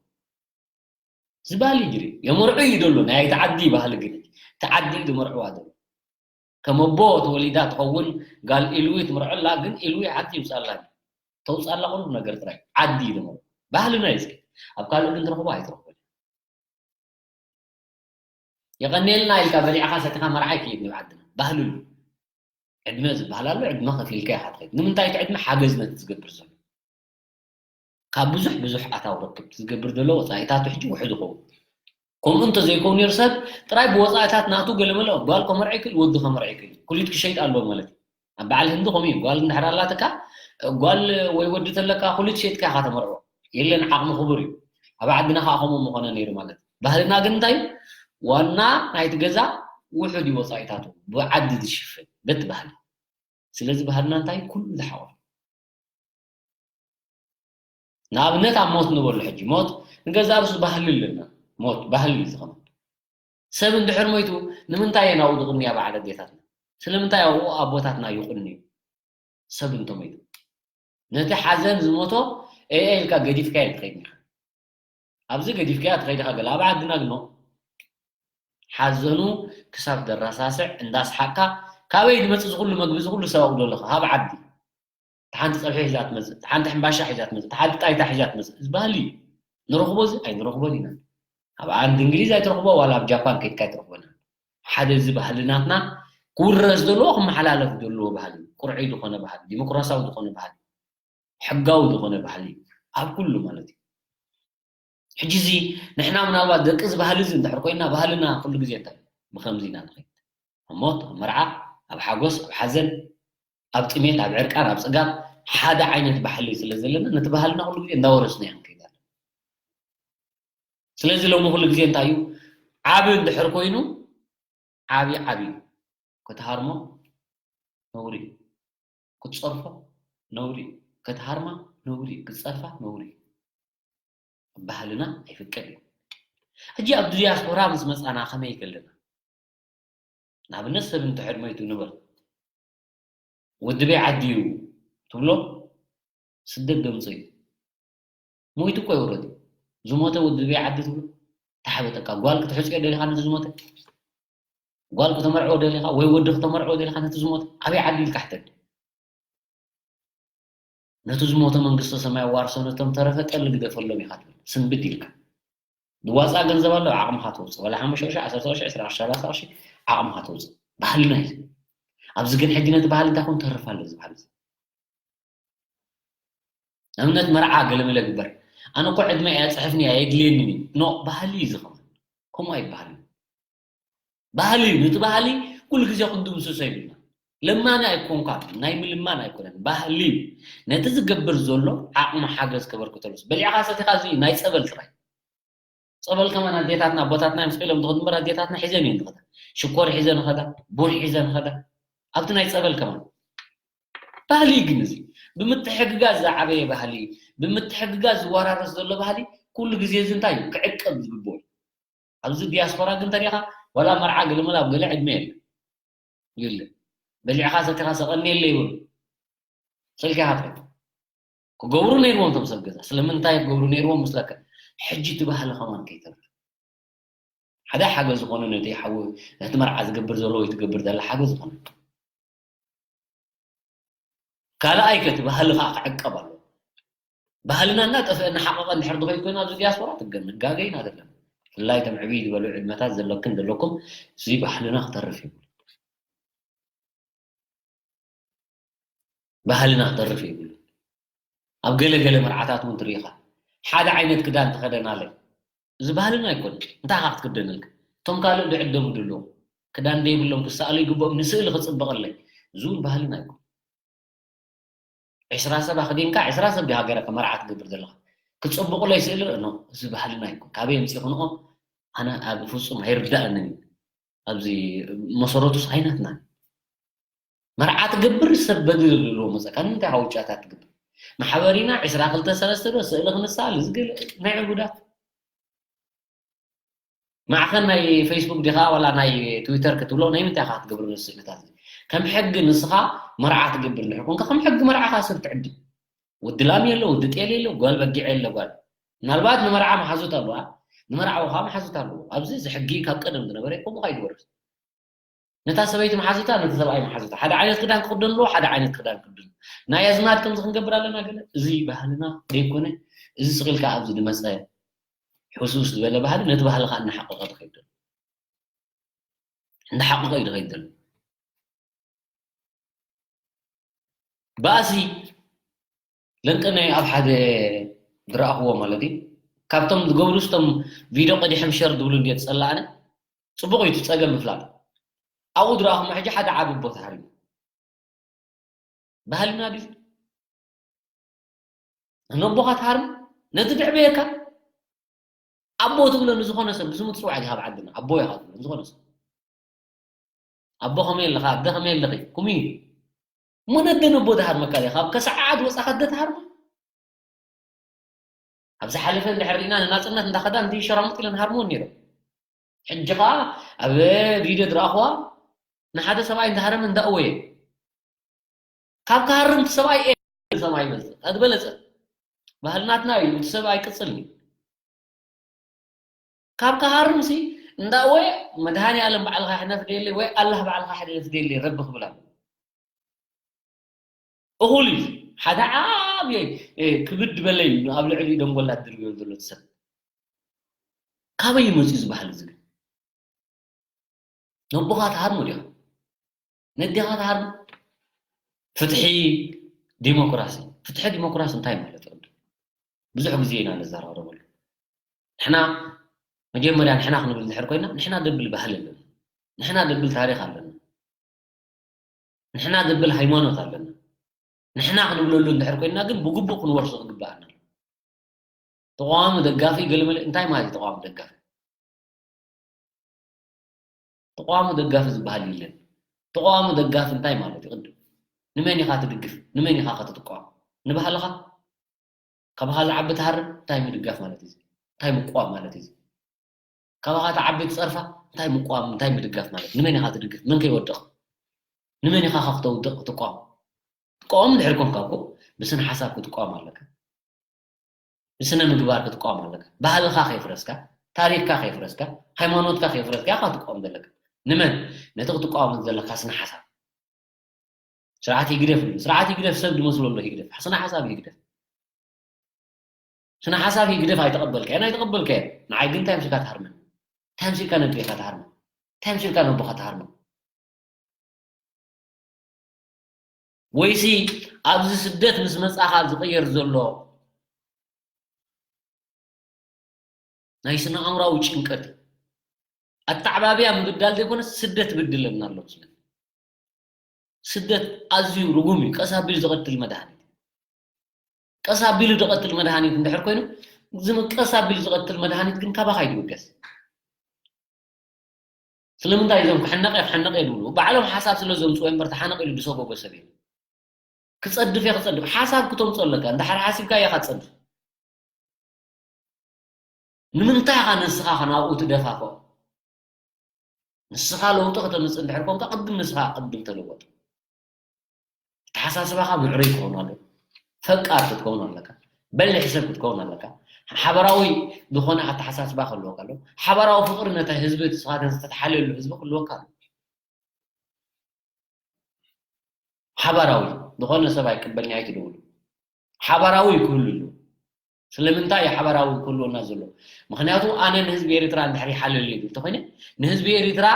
እዚ ባህሊ እዩ ድሪ የመርዑ እዩ ደሎ ናይ ተዓዲ ባህሊ ግን ተዓዲ እዩ ዝመርዕዋ ዘሎ። ከም ኣቦ ተወሊዳ ትኸውን ጋል ኢልዊ ትምርዐላ ግን ኢልዊ ዓዲ ይውፃላ ተውፃላ ቁሩብ ነገር ጥራይ ዓዲ እዩ ደሞ ባህልና እዩ። ኣብ ካልእ ግን ትረኽቦ ኣይትረኽቦ። የቐንየልና ኢልካ በሊዕኻ ሰቲኻ መርዓ ይከይድ ናብ ዓድና። ባህሊ ኣሎ። ዕድመ ዝበሃል ኣሎ፣ ዕድመ ከፊልካ ኢኻ ትኸይድ። ንምንታይ እቲ ዕድመ ሓገዝ ነቲ ዝገብር ዘሎ። ካብ ብዙሕ ብዙሕ ኣታዊ ርክብ ዝገብር ዘሎ ወፃኢታቱ ሕጂ ውሑድ ይኸውን። ከምኡ እንተዘይከውን ነይሩ ሰብ ጥራይ ብወፃኢታት ናቱ ገለመለ ጓል ከመርዕ ይክእል፣ ወዲ ከመርዕ ይክእል። ኩሊት ክሸይጥ ኣለዎ ማለት እዩ። ኣብ በዓል ህንዲ ከምኡ እዩ። ጓል እንድሕር ኣላትካ፣ ጓል ወይ ወዲ ተለካ ኩሊት ሸይጥካ ኢኻ ተመርዖ። የለን፣ ዓቕሚ ክቡር እዩ። ኣብ ዓድና ከዓ ከምኡ ምኾነ ነይሩ ማለት እዩ። ባህልና ግን እንታይ እዩ? ዋና ናይቲ ገዛ ውሑድ እዩ ወፃኢታቱ፣ ብዓዲ ዝሽፍን በቲ ባህሊ። ስለዚ ባህልና እንታይ ኩሉ ዝሓቆፈ። ንኣብነት ኣብ ሞት ንበሎ ሕጂ ሞት ንገዛ ርእሱ ባህሊ ኣለና። ሞት ባህሊ እዩ ዝኸውን። ሰብ እንድሕር ሞይቱ ንምንታይ እየን ኣብኡ ዝቕንያ በዓል ኣዴታትና? ስለምንታይ ኣብኡ ኣቦታትና ይቕንዩ? ሰብ እንተሞይቱ ነቲ ሓዘን ዝሞቶ ኤኤ ኢልካ ገዲፍካዮ ትኸይድ ኢኻ። ኣብዚ ገዲፍካዮ ትኸይድ ኢኻ። ገለ ኣብ ዓድና ግን ሓዘኑ ክሳብ ደረሳስዕ እንዳስሓቅካ ካበይ ዝመፅእ ዝኹሉ መግቢ ዝኹሉ ሰብ ኣብኡ ኣለኻ ካብ ዓዲ ሓንቲ ፀብሒ ሒዛ ትመፅእ፣ ሓንቲ ሕምባሻ ሒዛ ትመፅእ፣ ሓንቲ ጣይታ ሒዛ ትመፅእ። እዚ ባህሊ እዩ። ንረኽቦ እዚ ኣይንረኽቦን ኢና። ኣብ ዓዲ እንግሊዝ ኣይትረኽቦ፣ ዋላ ኣብ ጃፓን ከይድካ ኣይትረኽቦን። ሓደ እዚ ባህሊ ናትና ክውረስ ዘለዎ፣ ክመሓላለፍ ዘለዎ ባህሊ፣ ቅርዑይ ዝኾነ ባህሊ፣ ዲሞክራሲያዊ ዝኾነ ባህሊ፣ ሕጋዊ ዝኾነ ባህሊ ኣብ ኩሉ ማለት እዩ። ሕጂ እዚ ንሕና ምናልባት ደቂ እዚ ባህሊ እዚ እንድሕር ኮይና፣ ባህልና ኩሉ ግዜ እንታይ እዩ? ብኸምዚ ኢና ንኸይድ። ኣብ ሞት፣ ኣብ መርዓ፣ ኣብ ሓጎስ፣ ኣብ ሓዘን፣ ኣብ ጥሜት፣ ኣብ ዕርቃን፣ ኣብ ጽጋብ ሓደ ዓይነት ባህሊ ስለ ዘለና፣ ነቲ ባህልና ኩሉ ግዜ እንዳወረስና ኢና ንኸይድ ዘለና። ስለዚ ሎሚ ኩሉ ግዜ እንታይ እዩ? ዓቢ እንድሕር ኮይኑ፣ ዓቢ ዓቢ እዩ። ክትሃርሞ ነውሪ፣ ክትጸርፎ ነውሪ፣ ክትሃርማ ነውሪ፣ ክትጸርፋ ነውሪ። ባህልና ኣይፍቀድ እዩ። ሕጂ ኣብ ዲያስፖራ ምስ መጻና ከመይ ይከለና? ንኣብነት ሰብ እንድሕር ሞይቱ ንበል፣ ወዲ በይ ዓዲ እዩ ትብሎ፣ ስደት ደምጾ እዩ። ሞይቱ እኮ ይውረድ እዩ። ዝሞተ ወዲ በይ ዓዲ ትብሎ፣ ተሓበጠካ። ጓል ክትሕጽዮ ደሊኻ ነቲ ዝሞተ? ጓል ክተመርዕዎ ደሊኻ ወይ ወዲ ክተመርዕዎ ደሊኻ ነቲ ዝሞተ? ኣበይ ዓዲ ኢልካ ሕተት። ነቲ ዝሞተ መንግስተ ሰማይ ኣዋርሶ፣ ነቶም ተረፈ ጠሊ ግደፈሎም ኢኻ ትብል። ስንብድ ኢልካ። ዝዋፃእ ገንዘብ ኣሎ፣ ዓቕምኻ ተውፅእ። ዋላ ሓሙሽተ ቅርሺ፣ ዓሰርተ ቅርሺ፣ ዕስራ ቅርሺ፣ ሰላሳ ቅርሺ ዓቕምኻ ተውፅእ። ባህልና እዩ። ኣብዚ ግን ሕጂ ነቲ ባህሊ እንታይ ኮን ተርፍ ኣሎ እዚ ባህሊ እዚ። ንኣብነት መርዓ ገለመለ ግበር። ኣነ እኮ ዕድመ እያ ፅሕፍኒ እያ የድልየኒ እዩ። ኖ፣ ባህሊ እዩ ዝኸውን። ከምኡ ኣይበሃልን። ባህሊ እዩ። ነቲ ባህሊ ኩሉ ግዜ ክንድምስሶ የብልና። ለማኒ ኣይኮንካን፣ ናይ ምልማን ኣይኮነን። ባህሊ እዩ። ነቲ ዝገብር ዘሎ ዓቕሚ ሓገዝ ከበርክተሉ። በሊዕኻ ሰቲኻ እዚ ናይ ጸበል ጥራይ። ጸበል ከማን ኣዴታትና ኣቦታትና እዮም ስቕ ኢሎም ዝኸዱ እምበር ኣዴታትና ሒዘን እየን ዝኸዳ። ሽኮር ሒዘን ኸዳ፣ ቡን ሒዘን ኸዳ። ኣብቲ ናይ ጸበል ከማን። ባህሊ እዩ ግን እዚ። ብምትሕግጋዝ ዝዓበየ ባህሊ፣ ብምትሕግጋዝ ዝወራረስ ዘሎ ባህሊ ኩሉ ግዜ እዚ እንታይ እዩ? ክዕቀብ ዝግብኦ እዩ። ኣብዚ ዲያስፖራ ግን ተሪኻ ዋላ መርዓ ገለመለ ኣብ ገለ ዕድመ የለ። የለ። በሊዕኻ ሰቲኻ ሰቐኒ የለ ይብሉ። ስልኪ ሃብተ። ክገብሩ ነይርዎም እቶም ሰብ ገዛ። ስለምንታይ ክገብሩ ነይርዎም ምስለካ? ሕጂ እቲ ባህሊ ከማን ከይተርፍ። ሓደ ሓገዝ ዝኾነ ነቲ ሓው-፣ ነቲ መርዓ ዝገብር ዘሎ ወይ ትገብር ዘላ ሓገዝ ዝኾነ። ካልኣይ ከ እቲ ባህሊ ከዓ ክዕቀብ ኣለዎ። ባህልና እናጠፍአ እናሓቐቐ እንድሕር ዝኸይድ ኮይኑ ኣብዚ ዲያስፖራ ትገ-፣ ንጋገ ኢና ዘለና። ብፍላይ እቶም ዕብይ ዝበሉ ዕድመታት ዘለክን ዘለኩም እዚ ባህልና ክተርፍ ይብሉ። ባህልና ክተርፍ ይብሉ። ኣብ ገለ ገለ መርዓታት እውን ትርኢ ኢኻ። ሓደ ዓይነት ክዳን ተኸደናለይ። እዚ ባህልና ኣይኮነን። እንታይ ኢኻ ክትክደነልካ? እቶም ካልእ ዝዕደሙ ዘለዉ ክዳን ዘይብሎም ክሰኣሉ ይግብኦም፣ ንስእሊ ክጽብቐለይ። እዚ እውን ባህልና ኣይኮነን። ዕስራ ሰብ ኣኽዲንካ፣ ዕስራ ሰብ ድዩ ሃገረ መርዓ ትገብር ዘለኻ? ክጽብቑለይ ስእሊ ርእኖ፣ እዚ ባህልና ኣይኮን። ካበይ ኣምጺእኽንኦ? ኣነ ኣብ ፍጹም ኣይርዳእንን እዩ። ኣብዚ መሰረቱስ ኣይናትናን። መርዓ ትገብር ሰብ በዲ ዘለዎ መጸካ፣ ንምንታይ ኢኻ ውጫታት ትገብር? ማሕበር ኢና፣ ዕስራ ክልተ ሰለስተ ዶ ስእሊ ክንሰኣል፣ እዚ ገለ ናይ ዕቡዳት። ማዕኸን ናይ ፌስቡክ ዲኻ ዋላ ናይ ትዊተር ክትብሎ ናይ ምንታይ ኢኻ ክትገብር ነዚ ስእልታት እዚ? ከም ሕጊ ንስኻ መርዓ ትገብር እንድሕር ኮንካ ከም ሕጊ መርዓኻ ሰብ ትዕድም። ወዲ ላም የለ፣ ወዲ ጤል የለ፣ ጓል በጊዕ የለ ጓል። ምናልባት ንመርዓ መሓዙት ኣለዋ፣ ንመርዓዊ ከዓ መሓዙት ኣለዎ። ኣብዚ እዚ ሕጊ ካብ ቀደም ዝነበረ ከምኡ ከዓ ይድወርስ። ነታ ሰበይቲ መሓዙታ፣ ነቲ ሰብኣይ መሓዙታ። ሓደ ዓይነት ክዳን ክኽደኑ ኣለዎ፣ ሓደ ዓይነት ክዳን ክኽደኑ። ናይ ኣዝማድ ከምዚ ክንገብር ኣለና ገለ። እዚ ባህልና ዘይኮነ፣ እዚ ስቕ ኢልካ ኣብዚ ዝመጸ ሕሱስ ዝበለ ባህሊ ነቲ ባህልኻ እናሓቐቐ ትኸይድ ዘሎ። እንዳ ሓቕቐ እዩ ዝኸይድ ዘሎ። ባእሲ ለንቅነ ኣብ ሓደ ዝረኣኽዎ ማለት እዩ። ካብቶም ዝገብሩ ስቶም ቪድዮ ቀዲሖም ሸር ዝብሉ እንድየ ዝጸላእነ። ጽቡቕ እዩ እቲ ጸገም ምፍላጥ። ኣብኡ ዝረኣኹሞ ሕጂ ሓደ ዓቢ ቦታ ሃሪሙ። ባህልና ድዩ? ነቦኻ ትሃርም? ነቲ ዘዕበየካ ኣቦ ትብሎ ንዝኾነ ሰብ ብስሙ ትጽውዓ ዲኻ ኣብ ዓድና? ኣቦ ኢኻ ትብሎ ንዝኾነ ሰብ። ኣቦ ከመይ ኣለኻ? ኣደ ከመይ ኣለኺ? ኩሚ እዩ። እሞ ነደ ነቦ ትሃርመካ ዲኻ? ካብ ከሰዓዓት ወጻኻ ኣደ ትሃርማ? ኣብ ዝሓለፈ እንድሕር ርኢና ንናጽነት እንዳኸዳ እንዲ ሸራሙጥ ኢለን ሃርምወን ነይረን። ሕጂ ኸኣ ኣብ ቪድዮ ዝረኣኽዋ ንሓደ ሰብኣይ እንዳሃረመ እንዳእወየ። ካብ ክሃርም እቲ ሰብኣይ ኤ ሰብኣይ ይበልጽ። ኣትበለጸ። ባህልናትና እዩ፣ እቲ ሰብ ኣይቅጽልን እዩ። ካብ ክሃርምሲ እንዳእወየ መድሃኔ ኣለም ባዕልኻ ሕነ ፍደየለይ ወይ ኣላህ ባዕልኻ ሕነ ፍደየለይ ረቢ ክብል ኣለዎ። እኹል እዩ። ሓደ ዓብየ፣ እ፣ ክብድ በለይ እዩ ኣብ ልዕሊ ደንጎላ ድርብዮ ዘሎ ሰብ። ካበይ እዩ መጺኡ እዚ ባህሊ እዚ ግን? ነቦኻ ትሃርሞ ዲኻ? ነዴኻ ትሃርሞ? ፍትሒ፣ ዲሞክራሲ። ፍትሒ፣ ዲሞክራሲ እንታይ ማለት እዩ? ብዙሕ ግዜ ኢና ንዘራረበሉ። ንሕና መጀመርያ ንሕና ክንብል እንድሕር ኮይና፣ ንሕና ደብል ባህሊ ኣለና። ንሕና ደብል ታሪኽ ኣለና። ንሕና ደብል ሃይማኖት ኣለና። ንሕና ክንብለሉ እንድሕር ኮይና ግን ብግቡእ ክንወርሶ ክግብኣና ኣሎ። ተቃዋሚ ደጋፊ ገለመለ እንታይ ማለት እዩ? ተቃዋሚ ደጋፊ ተቃዋሚ ደጋፊ ዝበሃል የለን። ተቃዋሚ ደጋፊ እንታይ ማለት እዩ? ቅድም ንመን ኢኻ ትድግፍ? ንመን ኢኻ ክትትቃወም? ንባህልኻ? ካባኻ ዝዓቢ ትሃርም እንታይ ምድጋፍ ማለት እዩ? እንታይ ምቋም ማለት እዩ? ካባኻ ትዓቢ ትጸርፋ እንታይ ምቋም እንታይ ምድጋፍ ማለት? ንመን ኢኻ ትድግፍ? መን ከይወድቕ? ንመን ኢኻ ካብ ክተውድቕ ክትቋም? ትቃወም እንድሕር ኮንካ እኮ ብስነ ሓሳብ ክትቋም ኣለካ። ብስነ ምግባር ክትቋም ኣለካ። ባህልኻ ከይፍረስካ፣ ታሪኽካ ከይፍረስካ፣ ሃይማኖትካ ከይፍረስካ ኢኻ ክትቋም ዘለካ። ንመን? ነቲ ክትቋወም ዘለካ ስነ ሓሳብ። ስርዓት ይግደፍ እዩ። ስርዓት ይግደፍ ሰብ ዝመስሎ ኣሎ ይግደፍ። ስነ ሓሳብ ይግደፍ። ስነ ሓሳብ ይግደፍ ኣይተቐበልካዮን ኣይተቐበልካዮን። ንዓይ ግን እንታይ ምሲልካ ትሃርመኒ? እንታይ ምሲልካ ነዴኻ ትሃርመኒ? እንታይ ምሲልካ ነቦኻ ትሃርመኒ? ወይሲ ኣብዚ ስደት ምስ መጻኻ ዝቕየር ዘሎ ናይ ስነ ኣእምራዊ ጭንቀት ኣተዓባብያ ምብዳል ዘይኮነስ ስደት ብድለና ኣሎ መስለኒ። ስደት ኣዝዩ ርጉም እዩ። ቀስ ኣቢሉ ዝቐትል መድሃኒት እዩ። ቀስ ኣቢሉ ዝቐትል መድሃኒት እንድሕር ኮይኑ፣ እዚ ቀስ ኣቢሉ ዝቐትል መድሃኒት ግን ካባኻ እዩ ዝብገስ። ስለምንታይ እዞም ክሕነቕ እየ ክሕነቕ እየ ዝብሉ? ባዕሎም ሓሳብ ስለ ዘምፅኡ እምበር ተሓነቕ ኢሉ ዝሰጎጎ ሰብ የለን። ክፀድፍ እየ ክፀድፍ። ሓሳብ ክተምፅኦ ኣለካ። እንድሕር ሓሲብካ እየ ትፀድፍ። ንምንታይ ኢኻ ንስኻ ከ ናብኡ ትደፋፍኦ? ንስኻ ለውጢ ከተምፅእ እንድሕር ኮንካ ቅድም ንስኻ ቅድም ተለወጥ። ኣተሓሳስባኻ ምዕሩይ ክኸውን ኣለዎ። ፈቃር ክትከውን ኣለካ። በሊሕ ሰብ ክትከውን ኣለካ። ሓበራዊ ዝኾነ ኣተሓሳስባ ክህልወካ ኣለዎ። ሓበራዊ ፍቕሪ ነቲ ህዝቢ እቲ ንስኻ ተተሓልየሉ ህዝቢ ክህልወካ ኣለዎ። ሓባራዊ ዝኾነ ሰብ ኣይቅበልኒ ኣይትደውሉ። ሓባራዊ ክህሉ ኣለዎ። ስለምንታይ እዩ ሓባራዊ ክህልወና ዘሎ? ምኽንያቱ ኣነ ንህዝቢ ኤርትራ እንድሕር ይሓልል እዩ እንተኾይነ ንህዝቢ ኤርትራ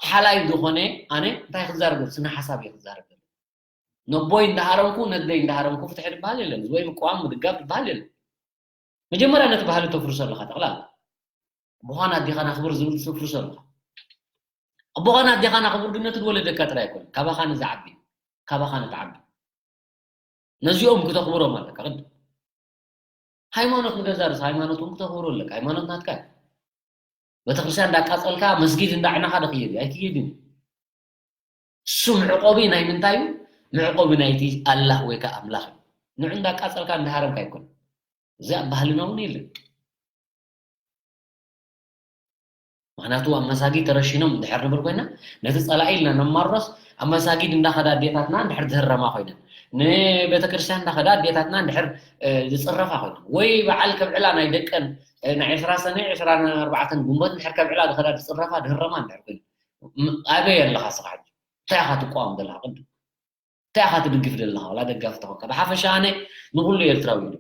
ሓላይ ዝኾነ ኣነ እንታይ ክዛረብ ስነ ሓሳብ እየ ክዛረብ ነቦይ እንዳሃረምኩ ነደይ እንዳሃረምኩ ፍትሒ ዝበሃል የለን። ወይ ምቅዋም ምድጋፍ ዝበሃል የለን። መጀመርያ ነቲ ባህሊ ተፍርሶ ኣለኻ ጠቕላላ። ኣቦኻን ኣዴኻን ኣኽብር ዝብል ተፍርሶ ኣለኻ። ኣቦኻን ኣዴኻን ኣኽብር ግን ነቲ ዝወለደካ ጥራይ ኣይኮነን። ካባኻ ንዝዓቢ፣ ካባኻ ንትዓቢ። ነዚኦም ክተኽብሮም ኣለካ። ቅድም ሃይማኖት ንገዛ ርእሲ ሃይማኖት እውን ክተኽብሮ ኣለካ። ሃይማኖት ናትካ እዩ። ቤተክርስትያን እንዳቃጸልካ መስጊድ እንዳዕነኻ ዶ ክየድ እዩ? ኣይክየድን እዩ። እሱ መዕቆቢ ናይ ምንታይ እዩ? መዕቆቢ ናይቲ ኣላህ ወይ ከዓ ኣምላኽ እዩ። ንዑ እንዳቃጸልካ እንዳሃረምካ ኣይኮነን። እዚ ኣብ ባህልና እውን የለን። ምኽንያቱ ኣብ መሳጊድ ተረሺኖም እንድሕር ንብል ኮይና ነቲ ጸላኢ ኢልና ነማርሮስ ኣብ መሳጊድ እንዳኸዳ ኣዴታትና እንድሕር ዝህረማ ኮይነን ንቤተክርስትያን እንዳኸዳ ኣዴታትና እንድሕር ዝፅረፋ ኮይነን ወይ በዓል ከብዕላ ናይ ደቀን ናይ ዕስራ ሰነ ዕስራን ኣርባዕተን ግንቦት እንድሕር ከብዕላ ዝኸዳ ዝፅረፋ ዝህረማ እንድሕር ኮይኑ ኣበይ ኣለኻ ስኻ ሕጂ እንታይ ኢኻ ትቋወም ዘለኻ ቅድም እንታይ ኢኻ ትድግፍ ዘለኻ ዋላ ደጋፊ ተኾንካ ብሓፈሻ ኣነ ንኩሉ ኤርትራዊ እዩ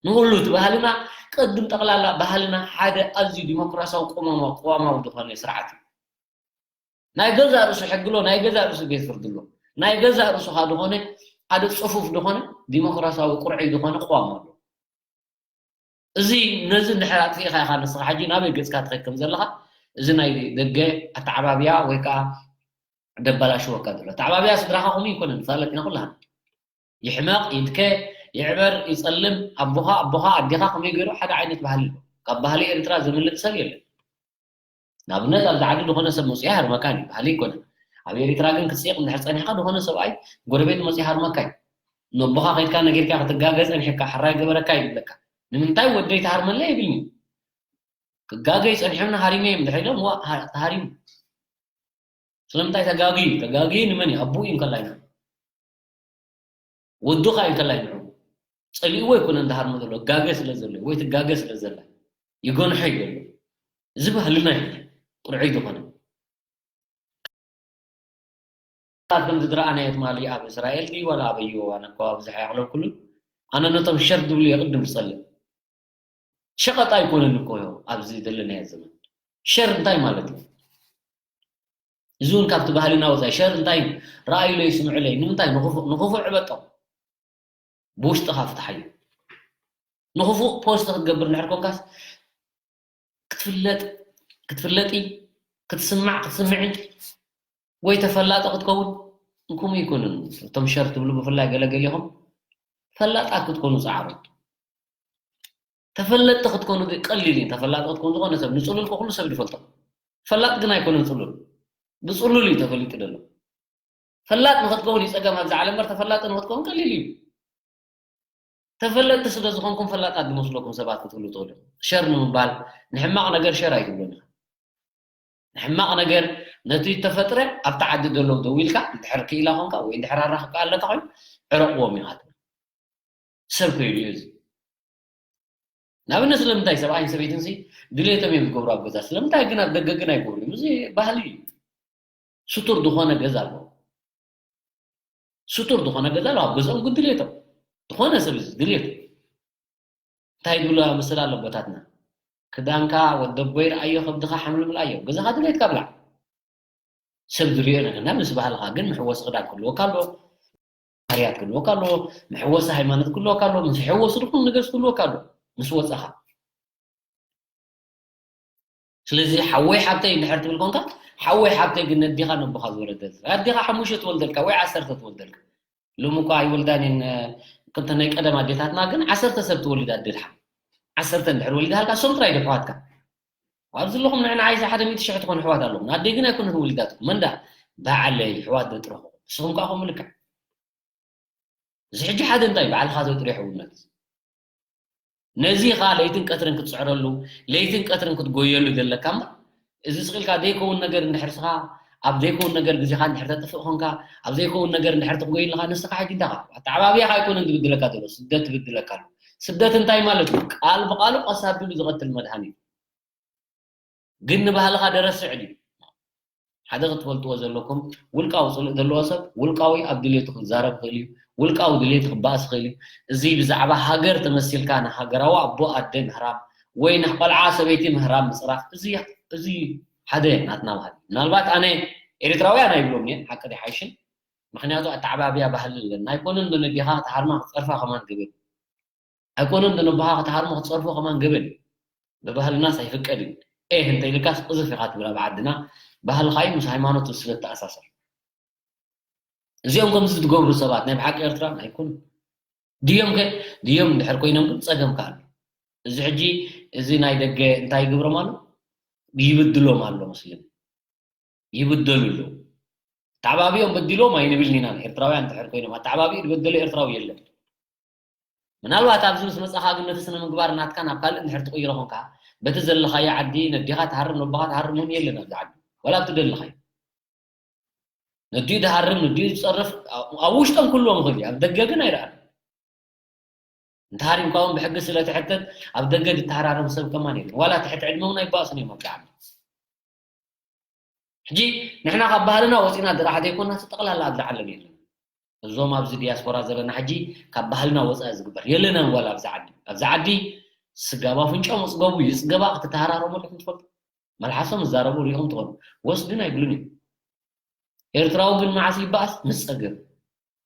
ንኹሉ እቲ ባህልና ቅድም ጠቕላላ ባህልና ሓደ ኣዝዩ ዲሞክራሲያዊ ቅዋማዊ ዝኾነ ስርዓት እዩ። ናይ ገዛእ ርእሱ ሕጊ ኣሎ፣ ናይ ገዛእ ርእሱ ቤት ፍርዲ ኣሎ። ናይ ገዛእ ርእሱ ካ ዝኾነ ሓደ ጽፉፍ ዝኾነ ዲሞክራሲያዊ ቁርዒ ዝኾነ ቅዋም ኣሎ። እዚ ነዚ እንድሕር ኣጥፊእካ ኢኻ ንስኻ ሕጂ ናበይ ገጽካ ትኸይድ ከም ዘለኻ፣ እዚ ናይ ደገ ኣተዓባብያ ወይ ከዓ ደባላሽወካ ዘሎ ኣተዓባብያ ስድራኻ ከምኡ ይኮነን፣ ንፋለጥ ኢና ኩላህና። ይሕመቕ፣ ይድከ፣ ይዕበር፣ ይጸልም፣ ኣቦኻ ኣቦኻ ኣዴኻ ከመይ ገይሩ ሓደ ዓይነት ባህሊ ኣሎ። ካብ ባህሊ ኤርትራ ዘምልጥ ሰብ የለን። ንኣብነት ኣብዚ ዓዲ ዝኾነ ሰብ መፅኡ ይሃርመካ እዩ፣ ባህሊ ኣይኮነን። ኣብ ኤሪትራ ግን ክትስይቕ እንድሕር ፀኒሕካ ዝኾነ ሰብኣይ ጎረቤት መፅኡ ይሃርመካ እዩ። ነቦኻ ከይድካ ነጊርካ ክትጋገ ፀኒሕካ ሕራይ ገበረካ እዩ ዝብለካ። ንምንታይ ወደይ ትሃርመለይ ይብልኒ። ክጋገ እዩ ፀኒሖምና ሃሪመ እዮም ድሕር ኢሎም ዋ ሃ- ተሃሪሙ። ስለምንታይ ተጋግዩ? ተጋግዩ ንመን እዩ? ኣቦኡ እዩ እንከላይ ንዑ። ወዱ ኸኣ እንከላይ ንዑ። ጸሊእዎ ኣይኮነን ዝሃርሞ ዘሎ፣ ጋገ ስለ ዘሎ ወይ ትጋገ ስለ ዘላ ይገንሖ እዩ ዘሎ። እዚ ባህልና እዩ። ቁርዐይ ዝኾነ። ከምዚ ዝረኣናዮ ትማሊ ኣብ እስራኤል ድዩ ዋላ ኣበይ እዋን እኮ ኣብዚ ሓያቕለኩሉ ኣነ ነቶም ሸር ዝብሉ የቕድም ዝጸልእ። ሸቐጥ ኣይኮነን እኮ ኣብዚ ዘለናዮ ዘመን። ሸር እንታይ ማለት እዩ? እዚ እውን ካብቲ ባህልና ወፃኢ። ሸር እንታይ እዩ? ረኣዩለይ ስምዑለይ። ንምንታይ? ንኽፉ- ንኽፉእ ዕበጦ። ብውሽጥኻ ፍትሓዮ። ንኽፉእ ፖስት ክትገብር እንድሕር ኮንካስ ክትፍለጥ ክትፍለጢ ክትስማዕ ክትስምዒ ወይ ተፈላጢ ክትከውን እንኩም ይኮኑን። እቶም ሸር ትብሉ ብፍላይ ገለገሊኹም ፈላጣት ክትኮኑ ፃዕሩ። ተፈለጥቲ ክትኮኑ ድ- ቀሊል እዩ። ተፈላጢ ክትኮኑ ዝኾነ ሰብ ንፅሉል እኮ ኩሉ ሰብ ዝፈልጦ። ፈላጥ ግን ኣይኮነን ፅሉል። ብፅሉል እዩ ተፈሊጡ ዘሎ። ፈላጥ ንክትከውን እዩ ፀገም ኣብዚ ዓለም እምበር ተፈላጢ ንክትከውን ቀሊል እዩ። ተፈለጥቲ ስለ ዝኾንኩም ፈላጣት ዝመስለኩም ሰባት ክትህሉ ትኽእሉ ኢኹም። ሸር ንምባል ንሕማቕ ነገር ሸር ኣይትብሉን ኢኹም። ንሕማቕ ነገር ነቲ ተፈጥረ ኣብቲ ዓዲ ዘለዉ ደዊልካ እንድሕር ክኢላ ኮንካ ወይ እንድሕር ኣራኽብካ ኣለካ ኮይኑ ዕረቕዎም ኢኻ ትብል። ሰብ ከይዱ እዩ እዚ። ንኣብነት ስለምንታይ ሰብኣይን ሰበይትን ሲ ድሌቶም እዮም ዝገብሩ ኣብ ገዛ? ስለምንታይ ግን ኣብ ደገ ግን ኣይገብሩ እዮም? እዚ ባህሊ እዩ። ስቱር ዝኾነ ገዛ ኣለዎ። ስቱር ዝኾነ ገዛ ኣለዎ። ኣብ ገዛኦም ግን ድሌቶም ዝኾነ ሰብ እዚ ድሌቱ እንታይ ዝብሉ ምስል ኣሎ ኣቦታትና? ክዳንካ ወደቦይ ረኣዮ ከብድኻ ሓምልምልኣዮ ገዛኻ ድሌትካ ብላዕ። ሰብ ዝሪኦ ነገር ናብ ምስ ባህልኻ ግን መሕወሲ ክዳን ክህልወካ ኣለዎ። ባህርያት ክህልወካ ኣለዎ። መሕወሲ ሃይማኖት ክህልወካ ኣለዎ። ምስ ሕወሱ ድኹም ነገስ ክህልወካ ኣለዎ። ምስ ወፃኻ ስለዚ ሓወይ ሓብተይ እንድሕር ትብል ኮንካ ሓወይ ሓብተይ ግን ነዲኻ ነቦኻ ዝወለደት ኣዲኻ ሓሙሽተ ትወልደልካ ወይ ዓሰርተ ትወልደልካ ሎሚ እኳ ኣይወልዳን እየን ክልተ ናይ ቀደም ኣዴታትና ግን ዓሰርተ ሰብ ትወልድ ኣዴ ድሓ ዓሰርተ እንድሕር ወሊዳልካ እሶም ጥራይ ዶ ኣሕዋትካ ኣብ ዘለኹም ንሕና ዓይዚ ሓደ ሚእቲ ሽሕ ትኾኑ ኣሕዋት ኣለኹም ኣደይ ግን ኣይኮነት ወሊዳትኩም መንዳ ባዕለይ ኣሕዋት ዶ ጥረኹ ንስኹም ከዓ ከምኡ ልክዕ እዚ ሕጂ ሓደ እንታይ ባዕልኻ ዘጥርዮ ሕውነት ነዚ ኸኣ ለይትን ቀትርን ክትጽዕረሉ ለይትን ቀትርን ክትጎየሉ ዘለካ እምበር እዚ ስቕ ኢልካ ዘይከውን ነገር እንድሕር ስኻ ኣብ ዘይከውን ነገር ግዜኻ እንድሕር ተጥፍእ ኾንካ ኣብ ዘይከውን ነገር እንድሕር ትጎይ ኣለኻ ንስኻ ሕጂ እንታይ ኣተዓባብያኻ ኣይኮነን ዝብድለካ ዘሎ ስደት ትብድለካ ኣሎ ስደት እንታይ ማለት እዩ ቃል ብቓሉ ቀስ ኣቢሉ ዝቐትል መድሃኒት ግን ንባህልኻ ደረስዕ ድዩ ሓደ ክትፈልጥዎ ዘለኩም ውልቃዊ ፅልእ ዘለዎ ሰብ ውልቃዊ ኣብ ድሌቱ ክዛረብ ይኽእል እዩ ውልቃዊ ድሌቱ ክበኣስ ይኽእል እዩ እዚ ብዛዕባ ሃገር ተመሲልካ ንሃገራዊ ኣቦ ኣደ ምህራም ወይ ንቆልዓ ሰበይቲ ምህራም ምፅራፍ እዚ እዚ ሓደ ናትና ባህሊ ምናልባት ኣነ ኤርትራውያን ኣይብሎም እየ ሓቂ ዶ ሓይሽን ምክንያቱ ኣተዓባብያ ባህሊ ኣለና ኣይኮነን ዶ ነዲኻ ክትሃርማ ክትፀርፋ ከማን ግብል ኣይኮነን ዶ ነቦኻ ክትሃርሞ ክትፀርፎ ከማን ግብል ብባህልናስ ኣይፍቀድን ኤህ እንተኢልካስ ቅዝፍ ኢኻ ትብል ኣብ ዓድና ባህልኻ እዩ ምስ ሃይማኖት ስለ ተኣሳሰር እዚኦም ከምዚ ዝገብሩ ሰባት ናይ ብሓቂ ኤርትራ ኣይኮኑን ድዮም ከ ድዮም እንድሕር ኮይኖም ግን ፀገም ከ ኣሎ እዚ ሕጂ እዚ ናይ ደገ እንታይ ይግብሮም ኣሎ ይብድሎም ኣሎ መስለኒ ይብደሉ ኣለዉ ኣተዓባቢኦም በዲሎም ኣይንብልን ኢና ኤርትራውያን እንድሕር ኮይኖም ኣተዓባቢኡ ዝበደሎ ኤርትራዊ የለን ምናልባት ኣብዚ ምስ መጻኻ ግን ነቲ ስነ ምግባር ናትካ ናብ ካልእ እንድሕር ትቕይሮ ኾንካ በቲ ዘለኻዮ ዓዲ ነዴኻ ትሃርም ነቦኻ ትሃርም እውን የለን ኣብዚ ዓዲ ዋላ ኣብቲ ደለኻዮ ነዲኡ ዝሃርም ነዲኡ ዝጸርፍ ኣብ ውሽጦም ክህልዎም ይኽእል እዩ ኣብ ደገ ግን ኣይረኣን እንተሃሪምካ እውን ብሕጊ ስለ ትሕተት ኣብ ደገ ዝተሃራረም ሰብ ከማን የለን ዋላ ትሕቲ ዕድመ እውን ኣይባእሱን እዮም ኣብዚ ዓዲ ሕጂ ንሕና ካብ ባህልና ወፂና ጥራሕ ዘይኮናስ ጠቕላላ ኣብዚ ዓለም የለን እዞም ኣብዚ ዲያስፖራ ዘለና ሕጂ ካብ ባህልና ወፃኢ ዝግበር የለናን ዋላ ኣብዚ ዓዲ ኣብዚ ዓዲ ስጋብ ኣፍንጫኦም ዝፅገቡ ይፅገባ ክትተሃራረሙ ሪኹም ትፈልጡ መልሓሶም ዝዛረቡ ሪኹም ትኾኑ ወስድን ኣይብሉን እዩ ኤርትራዊ ግን መዓስ ይበኣስ? ምስ ጸገበ።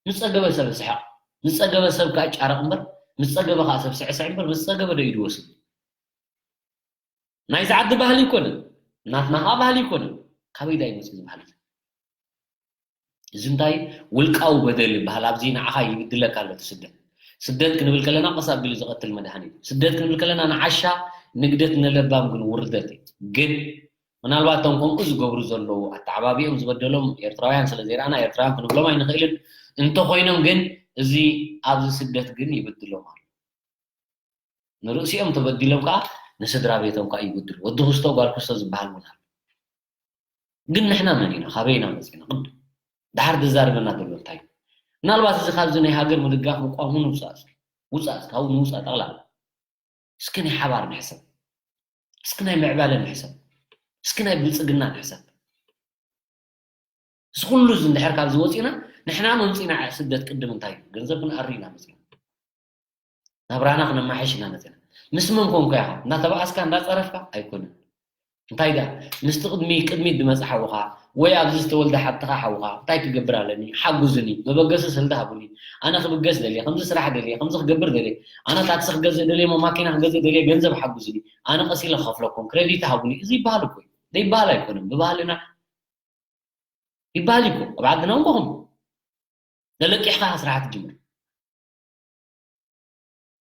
ምስ ጸገበ ሰብ ስሕቕ፣ ምስ ጸገበ ሰብ ከኣ ጫረቕ እምበር፣ ምስ ጸገበ ከኣ ሰብ ስዕስዕ እምበር፣ ምስ ጸገበ ዶ ኢዱ ወስድ? ናይዚ ዓዲ ባህሊ ኣይኮነን፣ ናትና ከኣ ባህሊ ኣይኮነን። ካበይ ዳ ይመጽእ እዚ ባህሊ? እዚ እንታይ ውልቃዊ በደል ይበሃል? ኣብዚ ንዓኻ ይብድለካ ኣሎ እቲ ስደት። ስደት ክንብል ከለና ቀስ ኣቢሉ ዝቐትል መድሃኒት እዩ። ስደት ክንብል ከለና ንዓሻ ንግደት፣ ንለባም ግን ውርደት እዩ። ግን ምናልባት እቶም ከምኡ ዝገብሩ ዘለዉ፣ ኣተዓባቢኦም ዝበደሎም ኤርትራውያን ስለ ዘይረኣና ኤርትራውያን ክንብሎም ኣይንኽእልን። እንተኾይኖም ግን እዚ ኣብዚ ስደት ግን ይብድሎም ኣሎ። ንርእሲኦም ተበዲሎም ከኣ ንስድራ ቤቶም ከኣ ይብድሉ። ወዲ ክስቶ ጓል ክስቶ ዝበሃል እውን ኣሎ። ግን ንሕና መን ኢና? ካበይ ኢና መጺና? ቅድም ድሓር ዘዛርበና ዘሎ እንታይ እዩ? ምናልባት እዚ ካብዚ ናይ ሃገር ምድጋፍ ምቋም እውን ውጻእ እስኪ። ውጻእ እስኪ፣ ካብኡ ንውጻእ ጠቕላላ። እስኪ ናይ ሓባር ንሕሰብ። እስኪ ናይ ምዕባለ ንሕሰብ። እስኪ ናይ ብልጽግና ንሕሰብ። እዚ ኩሉ እዚ እንድሕር ካብዚ ወጺና፣ ንሕና መምጺና ስደት ቅድም እንታይ እዩ? ገንዘብ ክንኣሪ ኢና መጺና። ናብራና ክነማሕሽ ኢና መጺና። ምስ መን ኮንካ ኢኻ? እንዳተባኣስካ፣ እንዳጸረፍካ ኣይኮነን። እንታይ ደኣ? ምስቲ ቅድሚ-፣ ቅድሚት ዝመጽእ ሓውኻ ወይ ኣብዚ ዝተወልደ ሓብትኻ ሓውኻ እንታይ ክገብር ኣለኒ? ሓጉዙኒ፣ መበገሲ ስልዲ ሃቡኒ። ኣነ ክብገስ ደልየ፣ ከምዚ ስራሕ ደልየ፣ ከምዚ ክገብር ደልየ፣ ኣነ ታክሲ ክገዝእ ደልየ፣ እሞ ማኪና ክገዝእ ደልየ፣ ገንዘብ ሓጉዙኒ። ኣነ ቀስ ኢለ ክኸፍለኩም፣ ክረዲት ሃቡኒ። እዚ ይበሃል እኮ እዩ። ዘይበሃል ኣይኮነን። ብባህልና ይበሃል እዩ እኮ። ኣብ ዓድና እውን ከምኡ። ተለቂሕካ ስራሕ ትጅምር።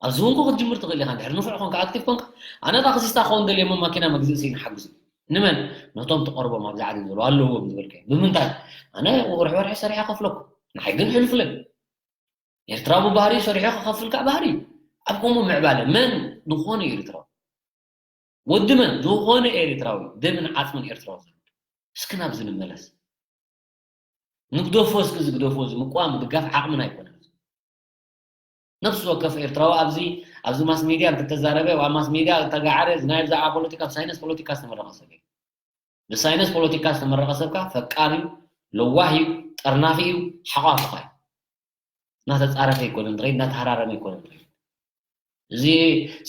ኣብዚ እውን ክትጅምር ትኽእል ኢኻ። እንድሕር ንፉዕ ኮንካ፣ ኣክቲቭ ኮንካ፣ ኣነ ታክሲስታ ክኸውን ደልየ እሞ ማኪና መግዝእ ስኢነ ሓግዙ። ንመን? ነቶም ትቐርቦም ኣብዚ ዓዲ ዘለዉ ኣለዎም ዝበልካዮም። ብምንታይ? ኣነ ወርሒ ወርሒ ሰሪሐ ከፍለኩም። ንዓይ ግን ሕሉፍለይ። ኤርትራዊ ብባህሪኡ ሰሪሑ ክኸፍል ከዓ ባህሪ እዩ። ኣብ ከምኡ ምዕባለ መን ዝኾነ ኤርትራዊ፣ ወዲ መን ዝኾነ ኤርትራዊ፣ ደምን ዓጽምን ኤርትራዊ ዘሎ። እስኪ ናብዚ ንመለስ። ንግደፎ እስኪ፣ ዝግደፎ እዚ ምቋም ምድጋፍ ዓቕምና ኣይኮነን። ነፍሲ ወከፍ ኤርትራዊ ኣብዚ፣ ኣብዚ ማስ ሜድያ እንተተዛረበ፣ ኣብ ማስ ሜድያ እንተጋዓረ፣ ናይ ብዛዕባ ፖለቲካ፣ ብሳይንስ ፖለቲካ ዝተመረቐ ሰብ እዩ። ብሳይንስ ፖለቲካ ዝተመረቐ ሰብ ከኣ ፈቃር እዩ፣ ለዋህ እዩ፣ ጠርናፊ እዩ፣ ሓቋፍቓ እዩ። እናተጻረፈ ኣይኮነን ዝኸይድ፣ እናተሃራረመ ኣይኮነን ዝኸይድ። እዚ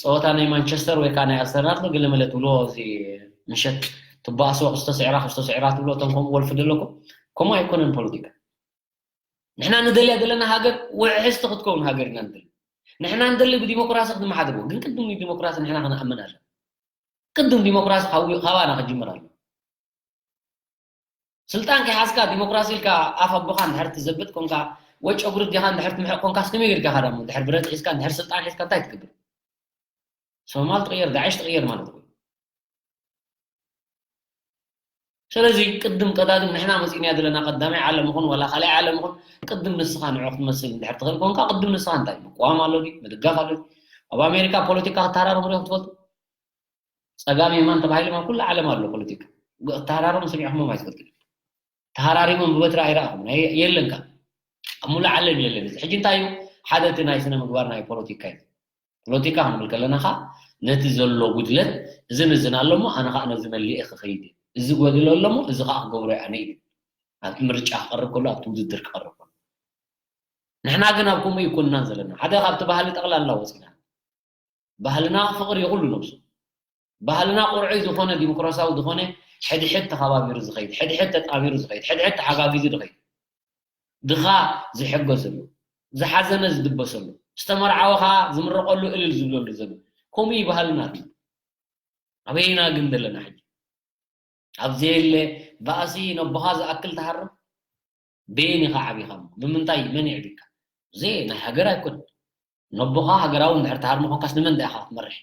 ጸወታ ናይ ማንቸስተር ወይ ከኣ ናይ ኣርሰናል ገለ መለ ትብሎ፣ እዚ ምሸት ትባእስዎ፣ ክስተ ስዕራ፣ ክስተ ስዕራ ትብሎ፣ እቶም ከምኡ ወልፊ ዘለኩም፣ ከምኡ ኣይኮነን ፖለቲካ። ንሕና ንደልያ ዘለና ሃገር ውሕስቲ ክትከውን ሃገር ኢና ንደሊ። ንሕና ንደሊ ብዲሞክራሲ ክትመሓደር፣ ግን ቅድም ንዲሞክራሲ ንሕና ክንኣምን ኣለና። ቅድም ዲሞክራሲ ካብ-፣ ካባና ክጅምር ኣሎ። ስልጣን ከይሓዝካ ዲሞክራሲ ኢልካ ኣፍ ኣቦኻ እንድሕር ትዘብጥ ኮንካ፣ ወይ ጨጉሪ ኣዴኻ እንድሕር ትምሕቕ ኮንካ፣ ከመይ ጌርካ ኢኻ ደሞ እንድሕር ብረት ሒዝካ፣ እንድሕር ስልጣን ሒዝካ እንታይ ትገብር? ሶማል ትቕየር፣ ዳዕሽ ትቕየር ማለት እኮ እዩ። ስለዚ ቅድም ቀዳድም ንሕና መጺእናዮ ዘለና ቀዳማይ ዓለም ይኹን ዋላ ካልኣይ ዓለም ይኹን፣ ቅድም ንስኻ ንዑ ክትመስል እንድሕር ትኽእል ኮንካ፣ ቅድም ንስኻ እንታይ ምቅዋም ኣሎ ድዩ? ምድጋፍ ኣሎ ድዩ? ኣብ ኣሜሪካ ፖለቲካ ክተሃራረሙ ዲኹም ትፈልጡ? ጸጋም የማን ተባሂሎም ኣብ ኩሉ ዓለም ኣሎ ፖለቲካ። ተሃራሮም ሰሚዕኩሞም ኣይትፈልጡን። ተሃራሪሞም ብበትሪ ኣይረኣኹም። ናይ-፣ የለን ከኣ። ኣብ ሙሉእ ዓለም የለን። እዚ ሕጂ እንታይ እዩ? ሓደ እቲ ናይ ስነ ምግባር ናይ ፖለቲካ እዩ። ፖለቲካ ክንብል ከለና ከኣ ነቲ ዘሎ ጉድለት፣ እዝን እዝን ኣሎ እሞ ኣነ ከኣ ነዚ መሊኤ ክኸይድ እየ። እዚ ጎድሎ ኣሎ እሞ እዚ ከኣ ክገብሮ እየ ኣነ እዩ። ኣብቲ ምርጫ ክቐርብ ከሎ፣ ኣብቲ ውድድር ክቐርብ ከሎ። ንሕና ግን ኣብ ከምኡ ኣይኮንናን ዘለና። ሓደ ካብቲ ባህሊ ጠቕላላ ወጺና። ባህልና ፍቕሪ እዩ ኩሉ ነብሱ። ባህልና ቁርዑይ ዝኾነ ዲሞክራሲያዊ ዝኾነ ሕድሕድ ተኸባቢሩ ዝኸይድ፣ ሕድሕድ ተጣሚሩ ዝኸይድ፣ ሕድሕድ ተሓጋጊዙ ዝኸይድ። ድኻ ዝሕገዘሉ፣ ዝሓዘነ ዝድበሰሉ፣ ዝተመርዓወ ኸኣ ዝምረቐሉ እልል ዝብለሉ ዘበን። ከምኡ እዩ ባህልና። ኣበይና ግን ዘለና ሕጂ? ኣብ ዘየለ ባእሲ ነቦኻ ዝኣክል ትሃርም? በየን ኢኻ ዓቢኻ እሞ? ብምንታይ መን የዕቢካ? እዚ ናይ ሃገር ኣይኮነን። ነቦኻ ሃገራዊ እንድሕር ትሃርም ኮንካስ ንመን ደኣ ኢኻ ክትመርሕ?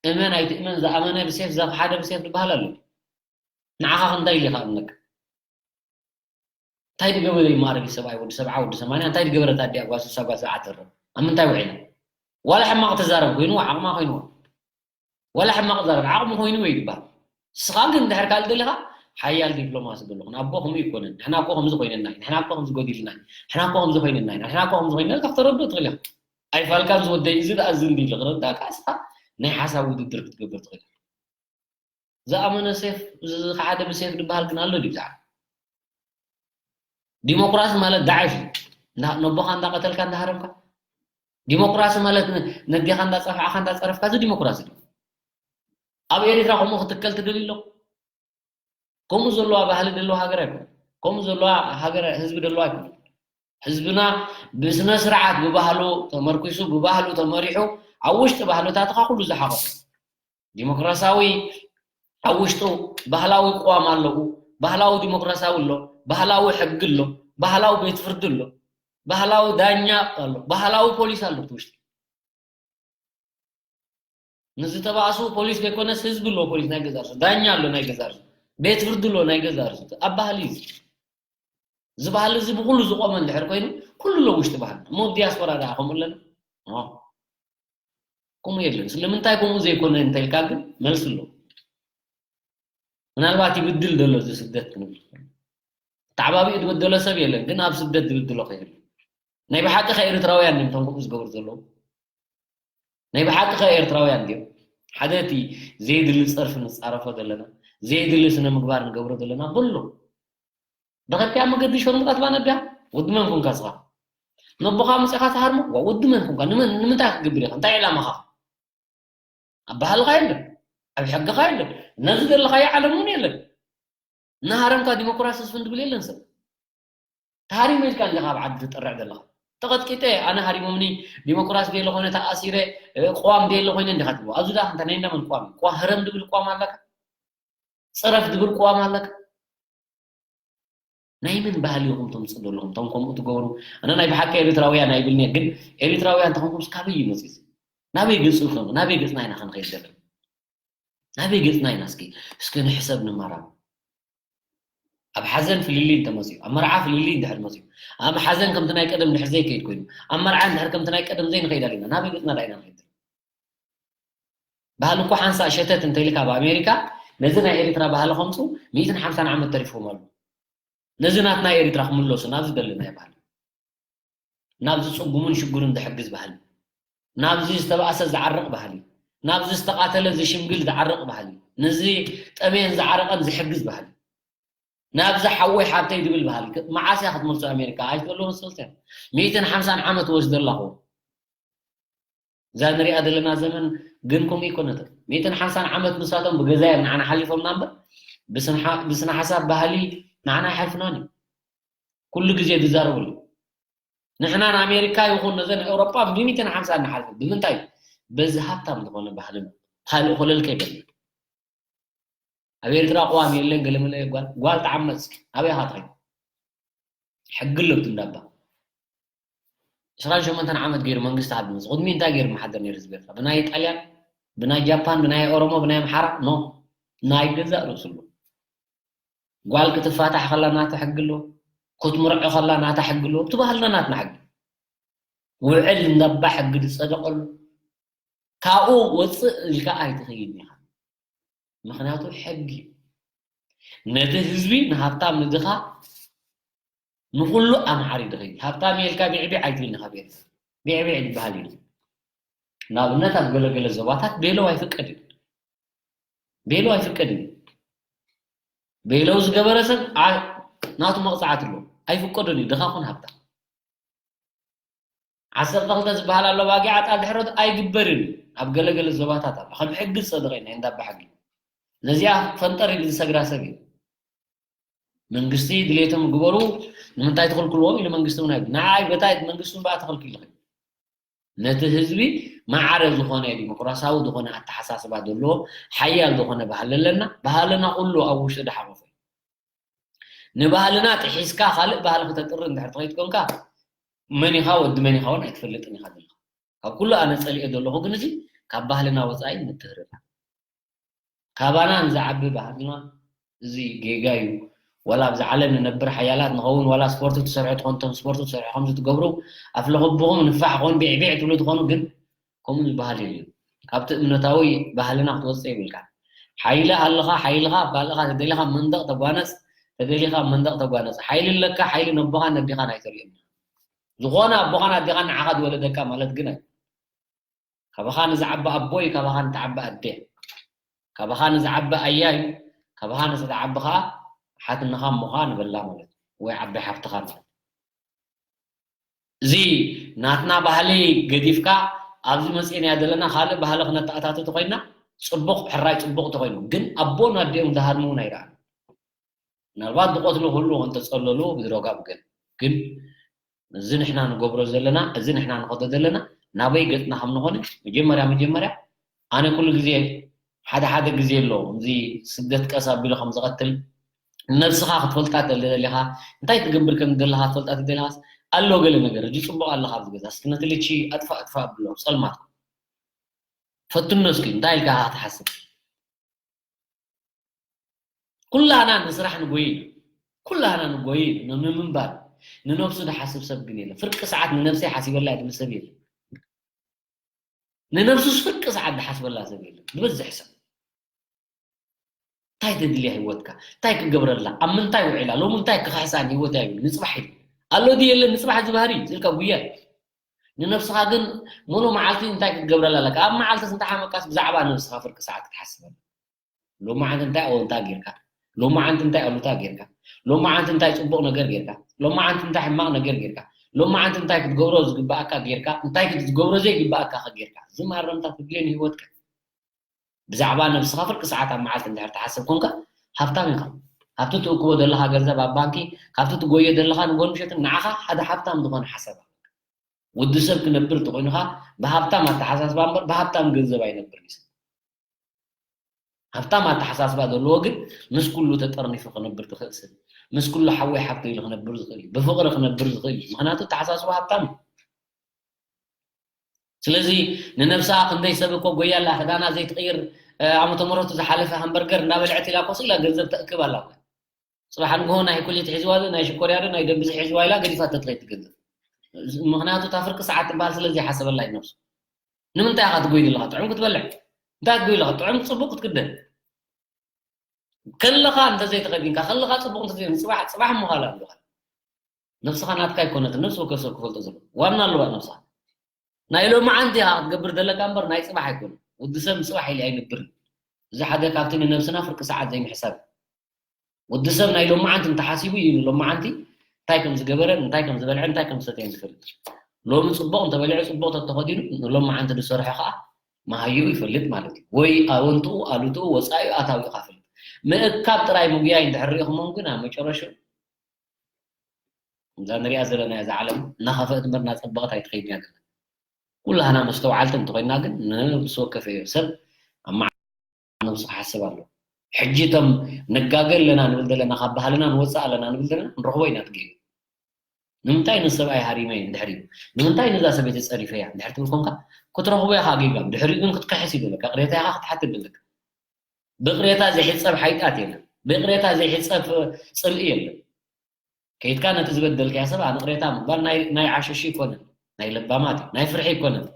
እመን ኣይትእመን ዝኣመነ ብሴፍ ዘኽሓደ ብሴፍ ዝበሃል ኣሎ። ንዓኻ ከ እንታይ ኢሉ ይኸእነካ? እንታይ ድገበረ እዩ ማዕረጊ ሰብኣይ ወዲ ሰብዓ ወዲ ሰማንያ እንታይ ድገበረት ኣዲኣ ጓል ስሳ ጓል ሰብዓ ትህረም? ኣብ ምንታይ ውዒላ? ዋላ ሕማቕ ተዛረብ ኮይንዋ ዓቕማ ኮይንዋ። ዋላ ሕማቕ ዛረብ ዓቕሚ ኮይኑ ወይ ይባል። ንስኻ ግን እንድሕር ካልእ ደሊኻ ሓያል ዲፕሎማሲ ዘለኹ። ንኣቦ ከምኡ ይኮነን። ንሕና እኮ ከምዚ ኮይነና እዩ። ንሕና እኮ ከምዚ ጎዲልና እዩ። ንሕና እኮ ከምዚ ኮይነና እዩ። ንሕና እኮ ከምዚ ኮይነና ኢልካ ክተረድኦ ትኽእል ኢኻ። ኣይፋልካን ዝወደይ እዚ ደኣ እዚ እንዲ ኢሉ ክረዳእካ ንስኻ ናይ ሓሳብ ውድድር ክትገብር ትኽእል ኢኻ። ዝኣመነ ሴፍ ዝኸሓደ ብሴፍ ዝበሃል ግን ኣሎ ድዩ ብዛዕባ ዲሞክራሲ ማለት ዳዕሽ እዩ። እንዳ-፣ ነቦኻ እንዳቐተልካ እንዳሃረምካ ዲሞክራሲ ማለት ነ-፣ ነዴኻ እንዳጸፋዕካ እንዳጸረፍካ እዚ ዲሞክራሲ ድዩ? ኣብ ኤሪትራ ከምኡ ክትከል ትደልዩ ኣለኹ? ከምኡ ዘለዋ ባህሊ ዘለዋ ሃገር ኣይኮነን። ከምኡ ዘለዋ ሃገር ህዝቢ ደለዋ ኣይኮነን። ህዝብና ብስነ ስርዓት ብባህሉ ተመርኪሱ ብባህሉ ተመሪሑ ኣብ ውሽጢ ባህልታትኻ ኩሉ ዝሓቆፈ ዲሞክራሲያዊ ኣብ ውሽጡ ባህላዊ ቅዋም ኣለዉ። ባህላዊ ዲሞክራሲያዊ ኣሎ፣ ባህላዊ ሕጊ ኣሎ፣ ባህላዊ ቤት ፍርዲ ኣሎ፣ ባህላዊ ዳኛ ኣሎ፣ ባህላዊ ፖሊስ ኣሎ እቲ ውሽጢ። ንዝተባእሱ ፖሊስ ዘይኮነስ ህዝቢ ኣሎ፣ ፖሊስ ናይ ገዛ ርእሱ፣ ዳኛ ኣሎ ናይ ገዛ ርእሱ፣ ቤት ፍርዲ ኣሎ ናይ ገዛ ርእሱ። ኣብ ባህሊ እዩ። እዚ ባህሊ እዚ ብኩሉ ዝቆመ እንድሕር ኮይኑ ኩሉ ኣሎ ውሽጢ ባህልና። እሞ ኣብ ዲያስፖራ ደኣ ከምኡ ኣለና? ከምኡ የለን። ስለምንታይ ከምኡ ዘይኮነ እንተልካ ግን መልሲ ኣሎ። ምናልባት ይብድል ዘሎ እዚ ስደት ክንብል ኣተዓባቢኡ ዝበደሎ ሰብ የለን፣ ግን ኣብ ስደት ዝብድሎ ከየሉ። ናይ ብሓቂ ከ ኤርትራውያን እዮም እቶም ከምኡ ዝገብሩ ዘለዉ? ናይ ብሓቂ ከ ኤርትራውያን ድዮም? ሓደ እቲ ዘይድሊ ጸርፊ ንጻረፎ ዘለና፣ ዘይድሊ ስነ ምግባር ንገብሮ ዘለና ብሎ። ብኸፊያ መገዲ ሸርሙጣ ትባነብያ? ወዲ መን ኮንካ ስኻ? ነቦኻ መጺኻ ትሃርሞ? ዋ፣ ወዲ መን ኮንካ? ንመን፣ ንምንታይ ክትገብር ኢኻ? እንታይ ዕላማኻ? ኣብ ባህልኻ የለን፣ ኣብ ሕግኻ የለን፣ ነዚ ዘለኻዮ ዓለም እውን የለን። እናሃረምካ ዲሞክራሲ ስፍን ትብል የለን ሰብ። ተሃሪመ ኢልካ እንዲኻ ኣብ ዓዲ ትጥርዕ ዘለኻ። ተቐጥቂጠ፣ ኣነ ሃሪሞምኒ፣ ዲሞክራሲ ደለ ኮይነ ተኣሲረ፣ እ፣ ቅዋም ደለ ኮይነ እንዲኻ ትብሎ። ኣብዚ ደኣ እንታይ ናይ እንዳመን ቅዋም እዩ? ቅዋ-፣ ህረም ድብል ቅዋም ኣለካ? ጽረፍ ድብል ቅዋም ኣለካ? ናይ መን ባህሊ ኢኹም ተምጽኡ ዘለኹም? እቶም ከምኡ ትገብሩ፣ ኣነ ናይ ብሓቂ ኤርትራውያን ኣይብልን'የ፣ ግን ኤርትራውያን ተኾንኩምስ ካበይ እዩ መጺኡ? ናበይ ገጹ ከም-፣ ናበይ ገጽና ኢና ክንኸይድ ዘለና? ናበይ ገጽና ኢና እስኪ፣ እስኪ ንሕሰብ ንማራም። ኣብ ሓዘን ፍልልይ እንተመጺኡ፣ ኣብ መርዓ ፍልልይ እንድሕር መጺኡ፣ ኣብ ሓዘን ከምቲ ናይ ቀደም እንድሕር ዘይከይድ ኮይኑ፣ ኣብ መርዓ እንድሕር ከምቲ ናይ ቀደም ዘይንኸይድ ኣሊና፣ ናበይ ገጽና ደኣ ኢና ንኸይድ ዘለና? ባህሊ እኮ ሓንሳእ ሸተት እንተኢልካ ኣብ ኣሜሪካ፣ ነዚ ናይ ኤርትራ ባህሊ ከምጽኡ ሚእትን ሓምሳን ዓመት ተሪፍዎም ኣሎ። ነዚ ናትና ኤርትራ ክምለሱ ናብዚ ደለናዮ ባህሊ። ናብዚ ጽጉሙን ሽጉርን ዝሕግዝ ባህሊ። ናብዚ ዝተባእሰ ዝዓርቕ ባህሊ። ናብዚ ዝተቓተለ ዝሽምግል ዝዓርቕ ባህሊ። ነዚ ጠምየን ዝዓረቐን ዝሕግዝ ባህሊ። ናብዚ ሓወይ ሓብተይ ዝብል ባህሊ። ክ-፣ መዓስ እያ ክትመልሶ ኣሜሪካ? ኣይትበልዎ መሰልቲ እያ። ሚእትን ሓምሳን ዓመት ወስደ ኣለኹ። እዛ ንሪኣ ዘለና ዘመን ግን ከምኡ ኣይኮነትን። ሚእትን ሓምሳን ዓመት ንሳቶም ብገዛ እዮም ንዓና ሓሊፎምና እምበር፣ ብስነ ሓ-፣ ብስነ ሓሳብ ባህሊ ንዓና ኣይሓልፉናን እዮም። ኩሉ ግዜ ዝዛረቡሉ። ንሕና ንኣሜሪካ ይኹን ነዘን ኤውሮጳ ብሚእትን ሓምሳን ንሓልፍ። ብምንታይ? በዚ ሃብታም ዝኾነ ባህልና። ካልእ ኮለል ከይበልና። ኣብ ኤርትራ ቅዋም የለን፣ ገለመለ ጓል፣ ጓል ተዓመጽ፣ ኣበይ ኢኻ ትኸይድ? ሕጊ ኣሎ እቲ እንዳባ። ዕስራን ሸሞንተን ዓመት ገይሩ መንግስቲ ዓዲ መጽ-፣ ቅድሚ እንታይ ገይሩ መሓደር ነይሩ ህዝቢ ኤርትራ? ብናይ ጣልያን፣ ብናይ ጃፓን፣ ብናይ ኦሮሞ፣ ብናይ ኣምሓራ? ኖ። ናይ ገዛእ ርእሱ ኣሎ። ጓል ክትፋታሕ ከላ ናታ ሕጊ ኣሎ። ክትምርዖ ከላ ናታ ሕጊ ኣሎ። እቲ ባህልና ናትና ሕጊ። ውዕል እንዳባ ሕጊ ዝጸደቐሉ። ካብኡ ወጽእ ኢልካ ኣይትኸይድን ኢኻ። ምኽንያቱ ሕጊ እዩ። ነቲ ህዝቢ ንሃብታም ንድኻ ንኹሉ ኣምሓሪ ድኸይድ። ሃብታም ኢልካ ቢዕቢዕ ኣይትብልኒ ካብ ኤርትራ። ቢዕቢዕ ዝበሃል እዩ። ንኣብነት ኣብ ገለገለ ዞባታት ቤሎ ኣይፍቀድን። ቤሎ ኣይፍቀድን። ቤሎ ዝገበረ ሰብ ዓ-፣ ናቱ መቕጻዕቲ ኣሎ። ኣይፍቀዶን እዩ፣ ድኻ ኩን ሃብታም። ዓሰርተ ክልተ ዝበሃል ኣሎ፣ ባጊዕ ኣጣል ድሕረት ኣይግበርን እዩ። ኣብ ገለገለ ዞባታት ኣሎ። ከም ሕጊ ዝጸደቐ እዩ፣ ናይ እንዳባ ሕጊ። ነዚኣ ፈንጠር ኢሉ ዝሰግራ ሰብ እዩ። መንግስቲ ድሌቶም ግበሩ፣ ንምንታይ ትኽልክልዎም ኢሉ መንግስቲ እውን ኣይብል። ንዓይ በታ መንግስቲ እውን ብኣ ተኸልኪሉ። ነቲ ህዝቢ ማዕረ ዝኾነ ዲሞክራሲያዊ ዝኾነ ኣተሓሳስባ ዘለዎ ሓያል ዝኾነ ባህሊ ኣለና። ባህልና ኩሉ ኣብ ውሽጢ ዝሓቆፈ እዩ። ንባህልና ጥሒስካ ካልእ ባህሊ ክተጥሪ እንድሕር ትኸይድ ኮንካ፣ መን ኢኻ ወዲ መን ኢኻ እውን ኣይትፈልጥን ኢኻ ዘለኻ። ካብ ኩሉ ኣነ ጸሊኤ ዘለኹ ግን እዚ ካብ ባህልና ወጻኢ ምትህርራም። ካባና ንዝዓቢ ባህልና እዚ ጌጋ እዩ። ዋላ ኣብዚ ዓለም ንነብር ሓያላት ንኸውን፣ ዋላ ስፖርት ትሰርሑ ትኾኑ፣ እቶም ስፖርት ትሰርሑ ከምዚ ትገብሩ፣ ኣፍለኹብኹም ንፋሕ ኾን ቢዕቢዕ ትብሉ ትኾኑ፣ ግን ከምኡ ዝበሃል የለን። ካብቲ እምነታዊ ባህልና ክትወጽእ የብልካ። ሓይሊ ኣለኻ፣ ሓይልኻ ኣፋልኻ፣ ተደሊኻ መንደቕ ተጓነጽ፣ ተደሊኻ መንደቕ ተጓነጽ። ሓይሊ ኣለካ፣ ሓይሊ ነቦኻን ነዲኻን ኣይተርእዮም። ዝኾነ ኣቦኻን ኣዴኻን ንዓኻ ዝወለደካ ማለት ግን ኣይ-፣ ካባኻ ንዝዓቢ ኣቦ እዩ፣ ካባኻ ንትዓቢ ኣደ። ካባኻ ንዝዓቢ ኣያ እዩ፣ ካባኻ ንዝትዓቢ ኸዓ ሓትንኻ እሞኻ ንበላ ማለት እዩ፣ ወይ ዓቢ ሓፍትኻ ማለት እዩ። እዚ ናትና ባህሊ ገዲፍካ ኣብዚ መጺእናዮ ዘለና ካልእ ባህሊ ክነተኣታቱ ተኾይንና ጽቡቕ፣ ሕራይ ጽቡቕ ተኾይኑ፣ ግን ኣቦን ኣዲኦም ዝሃርሙ እውን ኣይረኣና። ምናልባት ብቐትሉ ክህልዉ እንተጸለሉ ብድሮጋ ብገለ ግን እዚ ንሕና ንገብሮ ዘለና እዚ ንሕና ንኸዶ ዘለና ናበይ ገጽና ከም ንኾነ መጀመርያ መጀመርያ ኣነ ኩሉ ግዜ ሓደ ሓደ ግዜ ኣሎ እዚ ስደት ቀስ ኣቢሉ ከም ዝቐትል ነብስኻ ክትፈልጣ ተደሊኻ እንታይ ትገብር ከም ዘለኻ ትፈልጣ ተደሊኻስ ኣሎ ገለ ነገር እዚ ጽቡቕ ኣለኻ ኣብዚ ገዛ እስኪ ነቲ ልቺ ኣጥፋ ኣጥፋ ኣብሎ ጸልማት ፈትኖ እስኪ እንታይ ኢልካ ክትሓስብ ኩላህና ንስራሕ ንጎይን ኩላህና ንጎይን ንምንባር ንነብሱ ዝሓስብ ሰብ ግን የለ ፍርቂ ሰዓት ንነብሰይ ሓሲበላ ድብል ሰብ የለ ንነብሱስ ፍርቂ ሰዓት ዝሓስበላ ሰብ የለ ዝበዝሕ ሰብ እንታይ ተድልያ ህይወትካ እንታይ ክገብረላ ኣብ ምንታይ ውዒላ ሎሚ እንታይ ክኽሕሳን ህይወት እዩ ንፅባሕ ኢሉ ኣሎ ድዩ የለ ንፅባሕ ዝበሃር እዩ ዝልካ ጉያ እዩ ንነብስኻ ግን ሙሉ መዓልቲ እንታይ ክትገብረላ ኣለካ ኣብ መዓልትስ እንተሓመቃስ ብዛዕባ ነብስኻ ፍርቂ ሰዓት ክትሓስበላ ሎማዓንቲ እንታይ ኣወንታ ጌርካ ሎማዓንቲ እንታይ ኣሉታ ጌርካ ሎማዓንቲ እንታይ ፅቡቕ ነገር ጌርካ ሎማዓንቲ እንታይ ሕማቕ ነገር ጌርካ ሎማዓንቲ እንታይ ክትገብሮ ዝግባኣካ ጌርካ እንታይ ክትገብሮ ዘይግባኣካ ከ ጌርካ እዚ ማረምታ ትድልዮ ንህይወትካ ብዛዕባ ነብስኻ ፍርቂ ሰዓት ኣብ መዓልቲ እንድሕር ትሓስብ ኮንካ ሃብታም ኢኻ ካብቲ ትእክቦ ዘለኻ ገንዘብ ኣብ ባንኪ ካብቲ ትጎዮ ዘለኻ ንጎን ምሸትን ንዓኻ ሓደ ሃብታም ዝኾነ ሓሳብ ወዲ ሰብ ክነብር እንተኾይኑ ኸዓ ብሃብታም ኣተሓሳስባ እምበር ብሃብታም ገንዘብ ኣይነብርን እዩ ሰብ። ሃብታም ኣተሓሳስባ ዘለዎ ግን ምስ ኩሉ ተጠርኒፉ ክነብር ትኽእል ሰብ ምስ ኩሉ ሓወይ ሓፍቶ ኢሉ ክነብር ዝኽእል እዩ ብፍቕሪ ክነብር ዝኽእል እዩ ምኽንያቱ ኣተሓሳስባ ሃብታም እዩ። ስለዚ ንነብሳ ክንደይ ሰብ እኮ ጎያላ ክዳና ዘይትቕይር ዓመተ ምሕረቱ ዝሓለፈ ሃምበርገር እንዳበልዐት ኢላ ኮስ ኢላ ገንዘብ ተእክብ ኣላ። ፅባሕ ንግሆ ናይ ኩሊት ሒዝዋ ዶ ናይ ሽኮርያ ዶ ናይ ደም ብዝሒ ሒዝዋ ኢላ ገዲፋቶ ትኸይድ ትገንዘብ ምኽንያቱ እታ ፍርቂ ሰዓት ትበሃል ስለ ዘይሓሰበላ እዩ ነብሱ ንምንታይ ኢኻ ትጎይ ዘለኻ ጥዑም ክትበልዕ እንታይ ትጎይ ኣለኻ ጥዑም ፅቡቅ ክትክደን ከለኻ እንተዘይተኸዲንካ ከለኻ ፅቡቅ እንተዘይ ፅባሕ ፅባሕ ምዃል ኣለኻ ነብስኻ ናትካ ኣይኮነትን ነብሲ ወከፍ ሰብ ክፈልጦ ዘለዎ ዋና ኣለዋ ነብስኻ ናይ ሎማዓንቲ ኢኻ ክትገብር ዘለካ እምበር ናይ ፅባሕ ኣይኮነ ወዲ ሰብ ንፅባሕ ኢሊ ኣይነብርን እዚ ሓደ ካብቲ ንነብስና ፍርቂ ሰዓት ዘይምሕሳብ እዩ ወዲ ሰብ ናይ ሎማዓንቲ እንተሓሲቡ እዩ ንሎማዓንቲ እንታይ ከም ዝገበረ እንታይ ከም ዝበልዐ እንታይ ከም ዝሰተየ ዝፈልጥ ሎሚ ፅቡቕ እንተበሊዑ ፅቡቕ ተተኸዲኑ ንሎማዓንቲ ዝሰርሖ ከዓ መሃይኡ ይፈልጥ ማለት እዩ ወይ ኣወንትኡ ኣሉትኡ ወፃኢኡ ኣታዊኡ ካፈልጥ ምእካብ ጥራይ ምጉያይ እንድሕር ሪኢኹሞም ግን ኣብ መጨረሽኡ እዛ ንሪኣ ዘለና እዛ ዓለም እናኸፈአት እምበር እናፀበቐት ኣይትኸይድን እያ ዘለና ኩላህና መስተውዓልቲ እንተኾይንና ግን ነብሲ ወከፍ እዮ ሰብ ኣብ መዓልቲ ነብሱ ክሓስብ ኣለዎ ሕጂ እቶም ንጋገ ኣለና ንብል ዘለና ካብ ባህልና ንወፅእ ኣለና ንብል ዘለና ንረኽቦ ኢና ትገዩ ንምንታይ ንሰብኣይ ሃሪመ እንድሕር እዩ ንምንታይ ነዛ ሰበይቲ ፀሪፈያ እንድሕር ትብል ኮንካ ክትረኽቦ ኢኻ ጌጋ ድሕሪኡ ግን ክትከሕስ ይደለካ ቅሬታ ኢኻ ክትሓትት ደለካ ብቅሬታ ዘይሕፀብ ሓይጣት የለን ብቅሬታ ዘይሕፀብ ፅልኢ የለን ከይድካ ነቲ ዝበደልካዮ ሰብ ኣንቕሬታ ምባል ናይ ዓሸሹ ኣይኮነን፣ ናይ ለባማት እዩ፣ ናይ ፍርሒ ኣይኮነን፣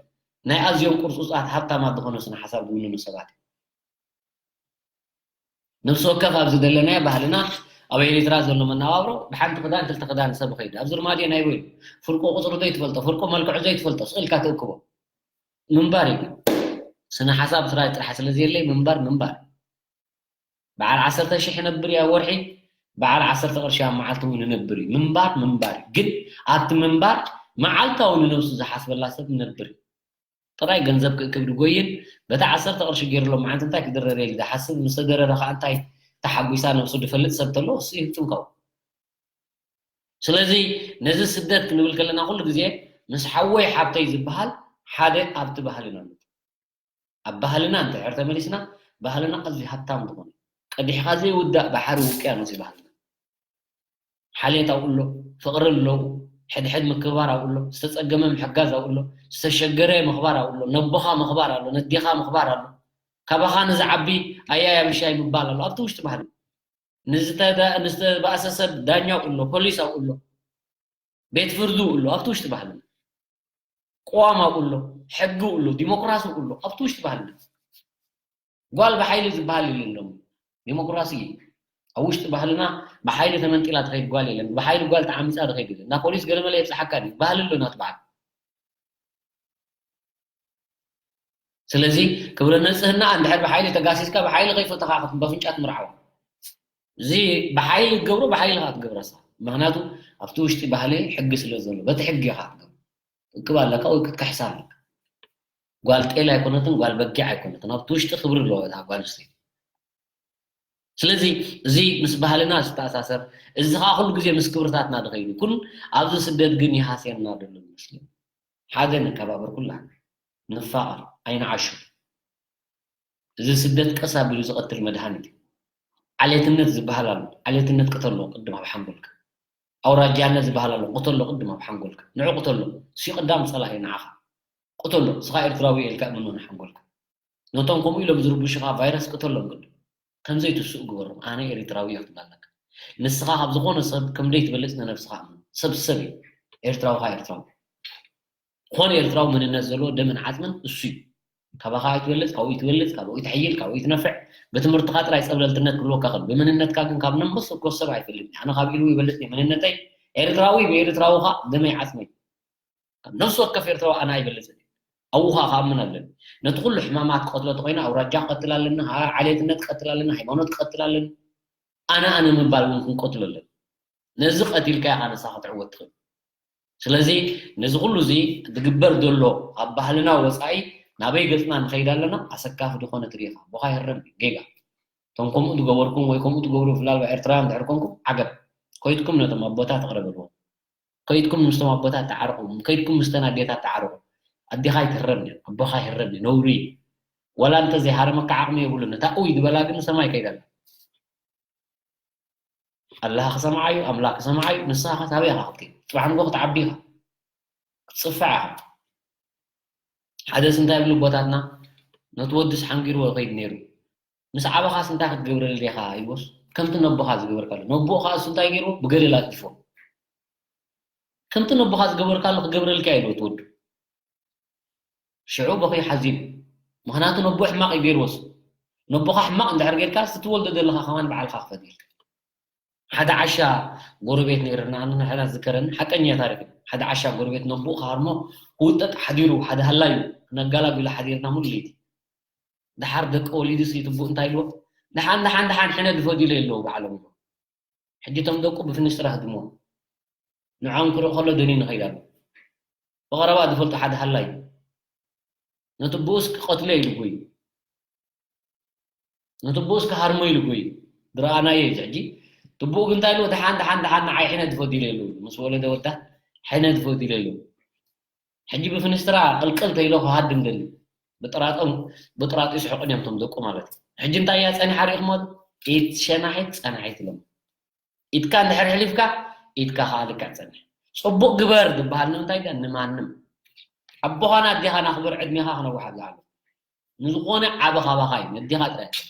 ናይ ኣዝዮም ቅርጹጻት ሃብታማት ዝኾነ ስነ ሓሳብ ዝውንኑ ሰባት እዮም። ነብሲ ወከፍ ኣብዚ ዘለናዮ ባህልና ኣብ ኤሪትራ ዘሎ መነባብሮ ብሓንቲ ክዳን ክልተ ክዳን ሰብ ይኸይድ። ኣብዚ ርማድዮ ናይ ወይን ፍርቁ ቁጽሩ ዘይትፈልጦ ፍርቁ መልክዑ ዘይትፈልጦ ስቕ ኢልካ ትእክቦ ምንባር እዩ። ስነ ሓሳብ ስራይ ጥራሕ ስለ ዘየለይ ምንባር ምንባር። በዓል ዓሰርተ ሺሕ ይነብር እያ ወርሒ፣ በዓል ዓሰርተ ቅርሺ ኣብ መዓልቲ እውን ይነብር እዩ። ምንባር ምንባር እዩ። ግን ኣብቲ ምንባር መዓልታዊ ንነብሱ ዝሓስበላ ሰብ ይነብር እዩ። ጥራይ ገንዘብ ክእክብ ድጎይን በቲ ዓሰርተ ቅርሺ ገይሩ ሎማዓንቲ እንታይ ክድረር እየ ኢሉ ዝሓስብ፣ ምስ ተደረረ ከዓ እንታይ ተሓጒሳ ነብሱ ዝፈልጥ ሰብ ተሎ እሱ እዩ ህጹን ካብኡ። ስለዚ ነዚ ስደት ክንብል ከለና ኩሉ ግዜ ምስ ሓወይ ሓብተይ ዝበሃል ሓደ ኣብቲ ባህልና ኣሎ። ኣብ ባህልና እንድሕር ተመሊስና ባህልና ኣዝዩ ሃብታም ዝኾነ ቀዲሕኻ ዘይውዳእ ባሕሪ ውቅያኖስ እዩ ባህልና። ሓልየት ኣብኡ ኣሎ፣ ፍቕሪ ኣለዉ፣ ሕድሕድ ምክብባር ኣብኡ ኣሎ፣ ዝተጸገመ ምሕጋዝ ኣብኡ ኣሎ፣ ዝተሸገረ ምኽባር ኣብኡ ኣሎ፣ ነቦኻ ምኽባር ኣሎ፣ ነዴኻ ምኽባር ኣሎ፣ ካባኻ ንዝዓቢ ኣያይ ኣብሻይ ምባል ኣሎ። ኣብቲ ውሽጢ ባህልና ንዝተባእሰ ሰብ ዳኛ ኣብኡ ኣሎ፣ ፖሊስ ኣብኡ ኣሎ፣ ቤት ፍርዲ ኣብኡ ኣሎ፣ ኣብቲ ውሽጢ ባህልና። ቅዋም ኣብኡ ኣሎ፣ ሕጊ ኣብኡ ኣሎ፣ ዲሞክራሲ ኣብኡ ኣሎ፣ ኣብቲ ውሽጢ ባህልና። ጓል ብሓይሊ ዝበሃል የለን ዶሞ። ዲሞክራሲ እዩ። ኣብ ውሽጢ ባህልና ብሓይሊ ተመንጢላ ትኸይድ ጓል የለን። ብሓይሊ ጓል ተዓሚፃ ትኸይድ የለን። እንዳ ፖሊስ ገለመለ የብፅሓካ ድዩ? ባህሊ ኣሎ ናቱ በዓል። ስለዚ ክብረ ንፅህና እንድሕር ብሓይሊ ተጋሲስካ ብሓይሊ ከይፈተኻ በፍንጫ ትምርዓዋ። እዚ ብሓይሊ ትገብሮ ብሓይሊ ኢኻ ትገብሮ ንስኻ። ምኽንያቱ ኣብቲ ውሽጢ ባህሊ ሕጊ ስለ ዘሎ በቲ ሕጊ ኢኻ ትገብሮ። ክትእክብ ኣለካ ወይ ክትክሕሳ ኣለካ። ጓል ጤል ኣይኮነትን፣ ጓል በጊዕ ኣይኮነትን። ኣብቲ ውሽጢ ክብሪ ኣለዋ እታ ጓል ኣንስተይቲ። ስለዚ እዚ ምስ ባህልና ዝተኣሳሰር፣ እዚ ከዓ ኩሉ ግዜ ምስ ክብርታትና ዝኸይድ ይኩን፣ ኣብዚ ስደት ግን ይሃስየና ዘሎ ይመስለኒ። ሓደ ንከባበር ኩላና፣ ንፋቐር፣ ኣይንዓሹ። እዚ ስደት ቀስ ኣቢሉ ዝቐትል መድሃኒት እዩ። ዓሌትነት ዝበሃል ኣሎ። ዓሌትነት ቅተሎ ቅድም ኣብ ሓንጎልካ። ኣውራጃነት ዝበሃል ኣሎ። ቅተሎ ቅድም ኣብ ሓንጎልካ። ንዑ ቅተሎ። እሱ ቀዳም ጸላኢ ንዓኻ። ቅተሎ። ንስኻ ኤርትራዊ ኢልካ እምኖ ንሓንጎልካ። ነቶም ከምኡ ኢሎም ዝርብሹኻ ቫይረስ ቅተሎም ቅድም። ከምዘይትስኡ ግበሮም። ኣነ ኤርትራዊ እየ ክትብል ኣለካ። ንስኻ ካብ ዝኾነ ሰብ ከም ደይትበልጽ ንነብስኻ እመን። ሰብ ሰብ እዩ። ኤርትራዊ ኸኣ ኤርትራዊ። ዝኾነ ኤርትራዊ መንነት ዘለዎ ደምን ዓጽምን እሱ እዩ። ካባኻ ኣይትበልጽ፣ ካብኡ ይትበልጽ፣ ካብኡ ይትሕይል፣ ካብኡ ይትነፍዕ። ብትምህርትኻ ጥራይ ጸብለልትነት ክህልወካ ይኽእል። ብመንነትካ ግን ካብ ነንበስ ወከፍ ሰብ ኣይፈልጥን። ኣነ ካብ ኢሉ ይበልጽ እየ መንነተይ። ኤርትራዊ ብኤርትራዊ ኸኣ ደመይ ዓጽመይ። ካብ ነፍሲ ወከፍ ኤርትራዊ ኣነ ኣይበልጽን እየ። ኣብኡ ኸኣ ክኣምን ኣለኒ። ነቲ ኩሉ ሕማማት ክቐትሎ ተኾይነ ኣውራጃ ክቐትል ኣለኒ፣ ዓ-፣ ዓሌትነት ክቐትል ኣለኒ፣ ሃይማኖት ክቐትል ኣለኒ። ኣነ ኣነ ምባል እውን ክንቀትሎ ኣለኒ። ነዚ ቀቲልካ ኢኻ ንስኻ ክትዕወት ትኽእል። ስለዚ ነዚ ኩሉ እዚ ዝግበር ዘሎ ኣብ ባህልና ወጻኢ ናበይ ገጽና ንኸይድ ኣለና? ኣሰካፊ ዝኾነ ትሪኢኻ። ኣቦኻ ይህረም እዩ፣ ጌጋ። እቶም ከምኡ ዝገበርኩም ወይ ከምኡ ትገብሩ ፍላልባ ኤርትራውያን እንድሕር ኮንኩም ዓገብ። ከይድኩም ነቶም ኣቦታት ተቕረበልዎም። ከይድኩም ምስቶም ኣቦታት ተዓረቑ። ከይድኩም ምስተን ኣዴታት ተዓረቑ። ኣዴኻ ይትህረም እዩ፣ ኣቦኻ ይህረም እዩ፣ ነውሪ እዩ። ወላ እንተ ዘይሃረመካ ዓቕሚ የብሉን። እታ ኡይ ዝበላ ግን ንሰማይ ከይዳ ኣላ። ኣላህ ክሰምዓ እዩ፣ ኣምላኽ ክሰምዓ እዩ። ንስኻ ኸ ታበይ ኢኻ ክትከይድ? ጽባሕ ንግሆ ክትዓቢ ኢኻ። ክትጽፋዕ ኢኻ። ሓደስ እንታይ ይብሉ ኣቦታትና? ነቲ ወድስ ሓንጊርዎ ይኸይድ ነይሩ። ምስ ዓበኻስ እንታይ ክትገብረሉ ዲኻ ኢልዎስ? ከምቲ ነቦኻ ዝገበርካሉ። ነቦኡ ኸኣ እሱ እንታይ ገይርዎ? ብገደል ኣጽዲፍዎ። ከምቲ ነቦኻ ዝገበርካሉ ክገብረልካ ኢልዎ እቲ ወዱ። ሽዑ በኺ ሓዚኑ። ምኽንያቱ ነቦ ሕማቕ እዩ ገይርዎስ። ነቦኻ ሕማቕ እንድሕር ጌርካ፣ ስትወልዶ ዘለኻ ከማን ባዕልኻ ክፈትየልካ። ሓደ ዓሻ ጎረቤት ነይርና፣ ኣነ ንሕና ዝከረኒ ሓቀኛ ታሪኽ እዩ። ሓደ ዓሻ ጎረቤት ነቦኡ ክሃርሞ ክውጠጥ ሓዲሩ፣ ሓደ ሃላዩ ክነጋላቢሉ ሓዲርና ሙሉ ለይቲ። ደሓር ደቂ ወሊዱስ ይትቡእ እንታይ ኢልዎ? ደሓን፣ ደሓን፣ ደሓን፣ ሕነ ድፈድዩ ኣለዉ ባዕሎም ኢልዎ። ሕጂ እቶም ደቁ ብፍንስትራ ህድምዎ። ንዖም ክርኢ ከሎ ደንዩ ንኸይድ ኣሎ። ብቐረባ ዝፈልጦ ሓደ ሃላይ እዩ። ነቲ ብኡስ ክቐትሎ ኢሉ ጎዩ። ነቲ ብኡስ ክሃርሞ ኢሉ ጎዩ። ዝረኣናዮ እዩ እዚ ሕጂ። እቲ ብኡ ግን እንታይ ኢልዎ? ደሓን፣ ደሓን፣ ደሓን፣ ንዓይ ሕነ ዝፈድዩ ኣለዉ። ምስ ወለደ ወዳ ሕነ ዝፈድዩ ኣለዉ። ሕጂ ብፍንስትራ ቅልቅል ተይሎ ክሃድም ደሊ። ብጥራጦም፣ ብጥራጡ ይስሕቁን እዮም እቶም ደቁ ማለት እዩ። ሕጂ እንታይ እያ ጸኒሓ ርኢኹሞ? ኢድ ሸናሒት ጸናሒት ኢሎም። ኢድካ እንድሕር ሕሊፍካ፣ ኢድካ ኸዓ ልክዕ ጸንሕ። ጽቡቕ ግበር ዝበሃል ንምንታይ ድኣ? ንማንም። ኣቦኻን ኣዴኻን ኣኽብር፣ ዕድሜኻ ክነውሕ ኣብዝሓሉ። ንዝኾነ ዓቢ ካባኻ እዩ፣ ነዴኻ ጥራይ ኣይኮነን።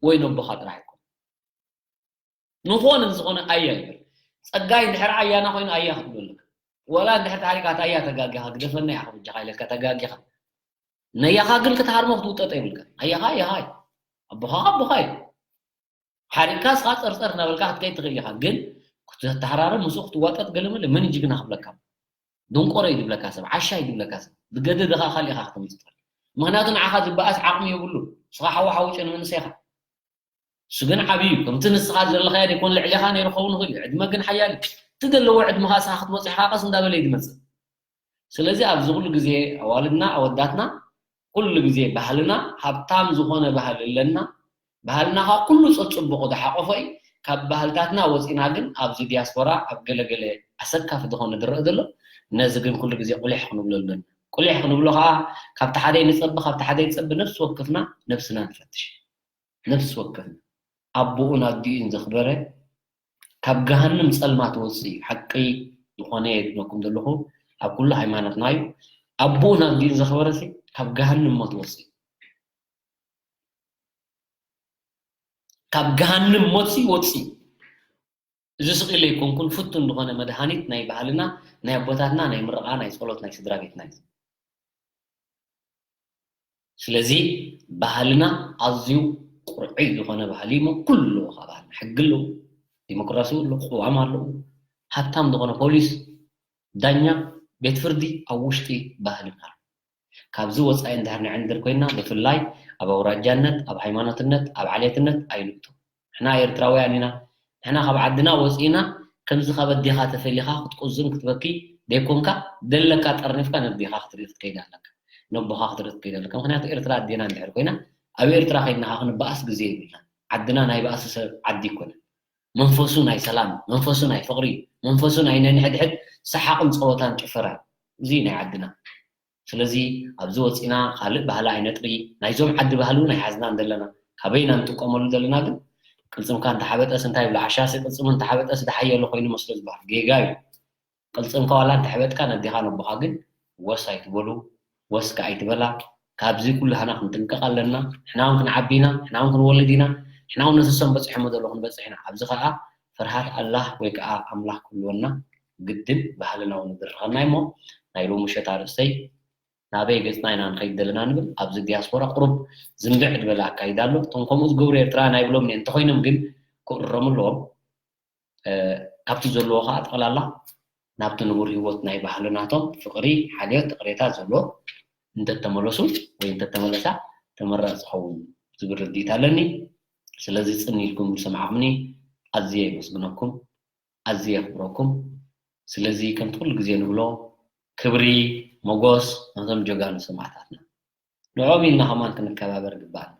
ወይ ነቦኻ ጥራይ ኣይኮነን። ንኾነ ንዝኾነ ኣያ ይብል። ጸጋይ እንድሕር ኣያና ኮይኑ ኣያ ክትብሎ ኣለካ። ወላ እንድሕር ታሪኻ እታ ኣያ ተጋጊኻ፣ ግደፈና ኢኻ በጃኻ ኢለካ ተጋጊኻ። ነያኻ ግን ክትሃርሞ ክትውጠጦ የብልካ። ኣያኻ ኣያኻ እዩ። ኣቦኻ ኣቦኻ እዩ። ሓሪቕካ ንስኻ ጸርጸር እናበልካ ክትከይድ ትኽእል ኢኻ፣ ግን ክትተሓራረም ምስኡ ክትዋጠጥ ገለመለ መን እዩ ጅግና ክብለካ? ደንቆሮ እዩ ዝብለካ ሰብ፣ ዓሻ እዩ ዝብለካ ሰብ። ዝገደደ ኸኣ ካልእ ኢኻ ክተምጽእ ትኽእል። ምኽንያቱ ንዓኻ ዝበኣስ ዓቕሚ የብሉን። ንስኻ ሓዊ ሓውጭ ንመንእሰይኻ። እሱ ግን ዓብዪ እዩ። ከምቲ ንስኻ ዘለኻዮ ዘይኮነ ልዕሌኻ ነይሩ ክኸውን ይኽእል እዩ። ዕድመ ግን ሓያል እዩ። እቲ ዘለዎ ዕድመኻ ንስኻ ክትበጽሕ ከኣ ቀስ እንዳበለ እዩ ዝመጽእ። ስለዚ ኣብዚ ኩሉ ግዜ ኣዋልድና ኣወዳትና ኩሉ ግዜ ባህልና ሃብታም ዝኾነ ባህሊ ኣለና። ባህልና ኸኣ ኩሉ ጸጽቡቑ ዝሓቆፎ እዩ። ካብ ባህልታትና ወጺና ግን ኣብዚ ዲያስፖራ ኣብ ገለገለ ኣሰካፊ ዝኾነ ዝረአ ዘሎ ነዚ ግን ኩሉ ግዜ ቁሊሕ ክንብሎ ኣለና። ቁሊሕ ክንብሎ ኸኣ ካብቲ ሓደ ንጸቢ፣ ካብቲ ሓደ ንጸቢ፣ ነፍሲ ወከፍና ነብስና ንፈትሽ። ነፍሲ ወከፍና ኣቦኡን ኣዲኡን ዘኽበረ ካብ ገሃንም ጸልማት ወጽእ እዩ። ሓቂ ዝኾነ እየ ዝብለኩም ዘለኹ ኣብ ኩሉ ሃይማኖትና እዩ። ኣቦኡን ኣዲኡን ዘኽበረ ሲ ካብ ገሃንም ሞት ወጽእ እዩ። ካብ ገሃንም ሞት ሲ ወጽእ እዩ። እዚ ስቕ ኢለ ኣይኮንኩን፣ ፍቱን ዝኾነ መድሃኒት ናይ ባህልና፣ ናይ ኣቦታትና ናይ ምርቓ፣ ናይ ጸሎት፣ ናይ ስድራ ቤትና እዩ። ስለዚ ባህልና ኣዝዩ ቁርዑይ ዝኾነ ባህሊ እሞ ኩሉ ኣለዎ። ካብ ባህልና ሕጊ ኣለዎ፣ ዲሞክራሲ ኣለዎ፣ ቅዋም ኣለዎ፣ ሃብታም ዝኾነ ፖሊስ፣ ዳኛ፣ ቤት ፍርዲ ኣብ ውሽጢ ባህልና ኣሎ። ካብዚ ወጻኢ እንድሕር ንዕንድር ኮይና ብፍላይ ኣብ ኣውራጃነት፣ ኣብ ሃይማኖትነት፣ ኣብ ዓሌትነት ኣይንእቶ። ንሕና ኤርትራውያን ኢና። ንሕና ካብ ዓድና ወጺእና ከምዚ ካብ ኣዴኻ ተፈሊኻ ክትቁዝም ክትበኪ ደይኮንካ ደለካ ጠርኒፍካ ነዴኻ ክትርኢ ክትከይድ ኣለካ። ነቦኻ ክትርኢ ክትከይድ ኣለካ። ምኽንያቱ ኤርትራ ኣዴና እንድሕር ኮይና ኣብ ኤርትራ ከይድና ኸዓ ክንበኣስ ግዜ የብልናን። ዓድና ናይ ባእሲ ሰብ ዓዲ ኣይኮነን። መንፈሱ ናይ ሰላም፣ መንፈሱ ናይ ፍቕሪ፣ መንፈሱ ናይ ነንሕድሕድ ሰሓቕን ጸወታን ጭፈራን፣ እዚ ናይ ዓድና። ስለዚ ኣብዚ ወፂና ካልእ ባህሊ ኣይነጥሪ። ናይዞም ዓዲ ባህሊ እውን ኣይሓዝናን ዘለና። ካበይ ኢና ንጥቀመሉ ዘለና ግን? ቅልፅምካ እንተሓበጠስ እንታይ ይብላ? ዓሻሲ ቅልፅሙ እንተሓበጠስ ደሓየሎ ኮይኑ መስሎ ዝበሃል ጌጋ እዩ። ቅልፅምካ ዋላ እንተሕበጥካ ነዴኻ ነቦኻ ግን ወስ ኣይትበሉ፣ ወስ ከዓ ኣይትበላ። ካብዚ ኩሉ ሃና ክንጥንቀቕ ኣለና። ንሕና እውን ክንዓቢ ኢና፣ ንሕና እውን ክንወልድ ኢና፣ ንሕና እውን ነቲ ሰም በፂሖሞ ዘሎ ክንበፅሕ ኢና። ኣብዚ ከዓ ፍርሃት ኣላህ ወይ ከዓ ኣምላኽ ክህልወና ግድን ባህልና እውን ንድርኸና እሞ ናይ ሎሚ ምሸት ኣርእስተይ ናበይ ገፅና ኢና ንኸይድ ዘለና ንብል። ኣብዚ ዲያስፖራ ቁሩብ ዝንብዕ ዝበለ ኣካይዳ ኣሎ። እቶም ከምኡ ዝገብሩ ኤርትራውያን ኣይብሎምን እየ፣ እንተኾይኖም ግን ክእረሙ ኣለዎም። እ፣ ካብቲ ዘለዎ ከዓ ጠቕላላ ናብቲ ንቡር ህይወት ናይ ባህልናቶም ፍቕሪ፣ ሓልዮት፣ ይቕሬታ ዘለዎ እንተተመለሱ ወይ እንተተመለሳ ተመራፂ ዝኸውን ዝብል ርድኢት ኣለኒ። ስለዚ ጽን ኢልኩም ዝሰማዕኩምኒ ኣዝየ የመስግነኩም፣ ኣዝየ የኽብረኩም። ስለዚ ከምቲ ኩሉ ግዜ ንብሎ ክብሪ ሞጎስ ነቶም ጀጋኑ ሰማዕታትና። ንዕኦም ኢልና ከማን ክንከባበር ግባእና።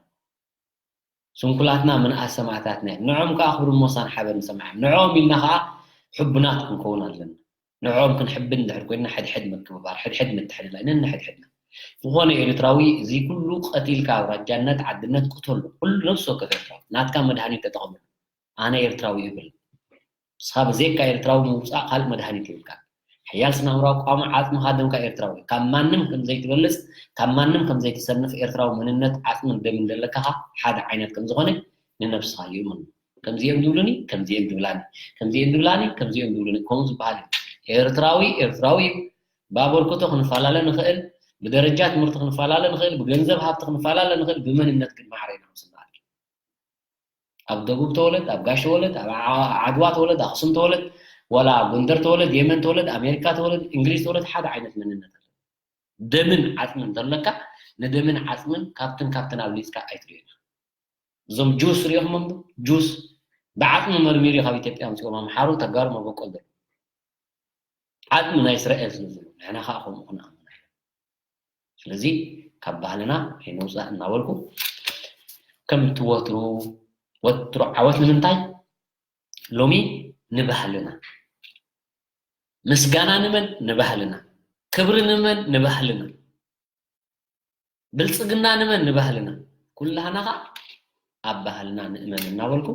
ስንኩላትና ምንኣስ ሰማዕታትና እዮም። ንዕኦም ከዓ ክብሪ ሞሳን ሓበን ንሰማዕ እዮም። ንዕኦም ኢልና ከዓ ሕቡናት ክንከውን ኣለና። ንዕኦም ክንሕብን እንድሕር ኮይንና ሕድሕድ ምክብባር፣ ሕድሕድ ምትሕልላይ ነንሕድሕድና። ዝኾነ ኤርትራዊ እዚ ኩሉ ቀቲልካ ኣውራጃነት፣ ዓድነት ቅተሎ። ኩሉ ነፍሲ ወከፍ ኤርትራዊ ናትካ መድሃኒት ተጠቐመሉ። ኣነ ኤርትራዊ እብል። ንስኻ ብዘይካ ኤርትራዊ ምውጻእ ካልእ መድሃኒት የብልካን። ሓያል ስነ ኣእምራዊ ኣቋውማ ዓጽምኻ ደምካ ኤርትራዊ። ካብ ማንም ከም ዘይትበልጽ፣ ካብ ማንም ከም ዘይትሰንፍ ኤርትራዊ መንነት ዓጽምን ደምን ዘለካ ሓደ ዓይነት ከም ዝኾነ ንነብስኻ ይእመኑ። ከምዚኦም ዝብሉኒ፣ ከምዚኦም ዝብላኒ፣ ከምዚኦም ዝብላኒ፣ ከምዚኦም ዝብሉኒ፣ ከምኡ ዝበሃል እዩ። ኤርትራዊ፣ ኤርትራዊ እዩ። ብኣበርክቶ ክንፈላለ ንኽእል፣ ብደረጃ ትምህርቲ ክንፈላለ ንኽእል፣ ብገንዘብ ሃብቲ ክንፈላለ ንኽእል፣ ብመንነት ግን ማዕረ ኢና ምስ ንኣል። ኣብ ደቡብ ተወለድ፣ ኣብ ጋሽ ተወለድ፣ ኣብ ዓ-፣ ዓድዋ ተወለድ፣ ኣኽሱም ተወለድ፣ ዋላ ኣብ ጎንደር ተወለድ፣ የመን ተወለድ፣ ኣሜሪካ ተወለድ፣ እንግሊዝ ተወለድ፣ ሓደ ዓይነት መንነት ኣሎ። ደምን ዓጽምን ዘለካ፣ ንደምን ዓጽምን ካብትን ካብትን ኣብሊጽካ ኣይትርእዮን። እዞም ጁስ ሪኢኹሞም ዶ? ጁስ ብዓጽሚ መርሚሩ ካብ ኢትዮጵያ ኣምጺኦም ኣምሓሩ፣ ተጋሩ፣ መበቆል ዘሎ። ዓጽሚ ናይ እስራኤል ስለ ዘሎ፣ ንሕና ከዓ ከምኡ ክንኣምን ኣይኮን። ስለዚ ካብ ባህልና ከይንውጻእ እናበልኩ፣ ከምቲ ወትሩ፣ ወትሩ ዓወት ንምንታይ? ሎሚ ንባህልና። ምስጋና ንመን? ንባህልና። ክብሪ ንመን? ንባህልና። ብልጽግና ንመን? ንባህልና። ኩላህና ኸዓ ኣብ ባህልና ንእመን እናበልኩ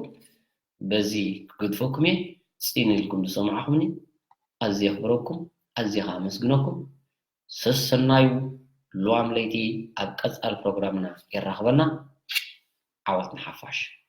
በዚ ክገድፈኩም እየ። ጽን ኢልኩም ዝሰማዕኹምኒ ኣዝየ የኽብረኩም፣ ኣዝየ ኸዓ ኣመስግነኩም። ሰሰናዩ። ልዋም ለይቲ ኣብ ቀጻሊ ፕሮግራምና የራኽበና። ዓወት ንሓፋሽ።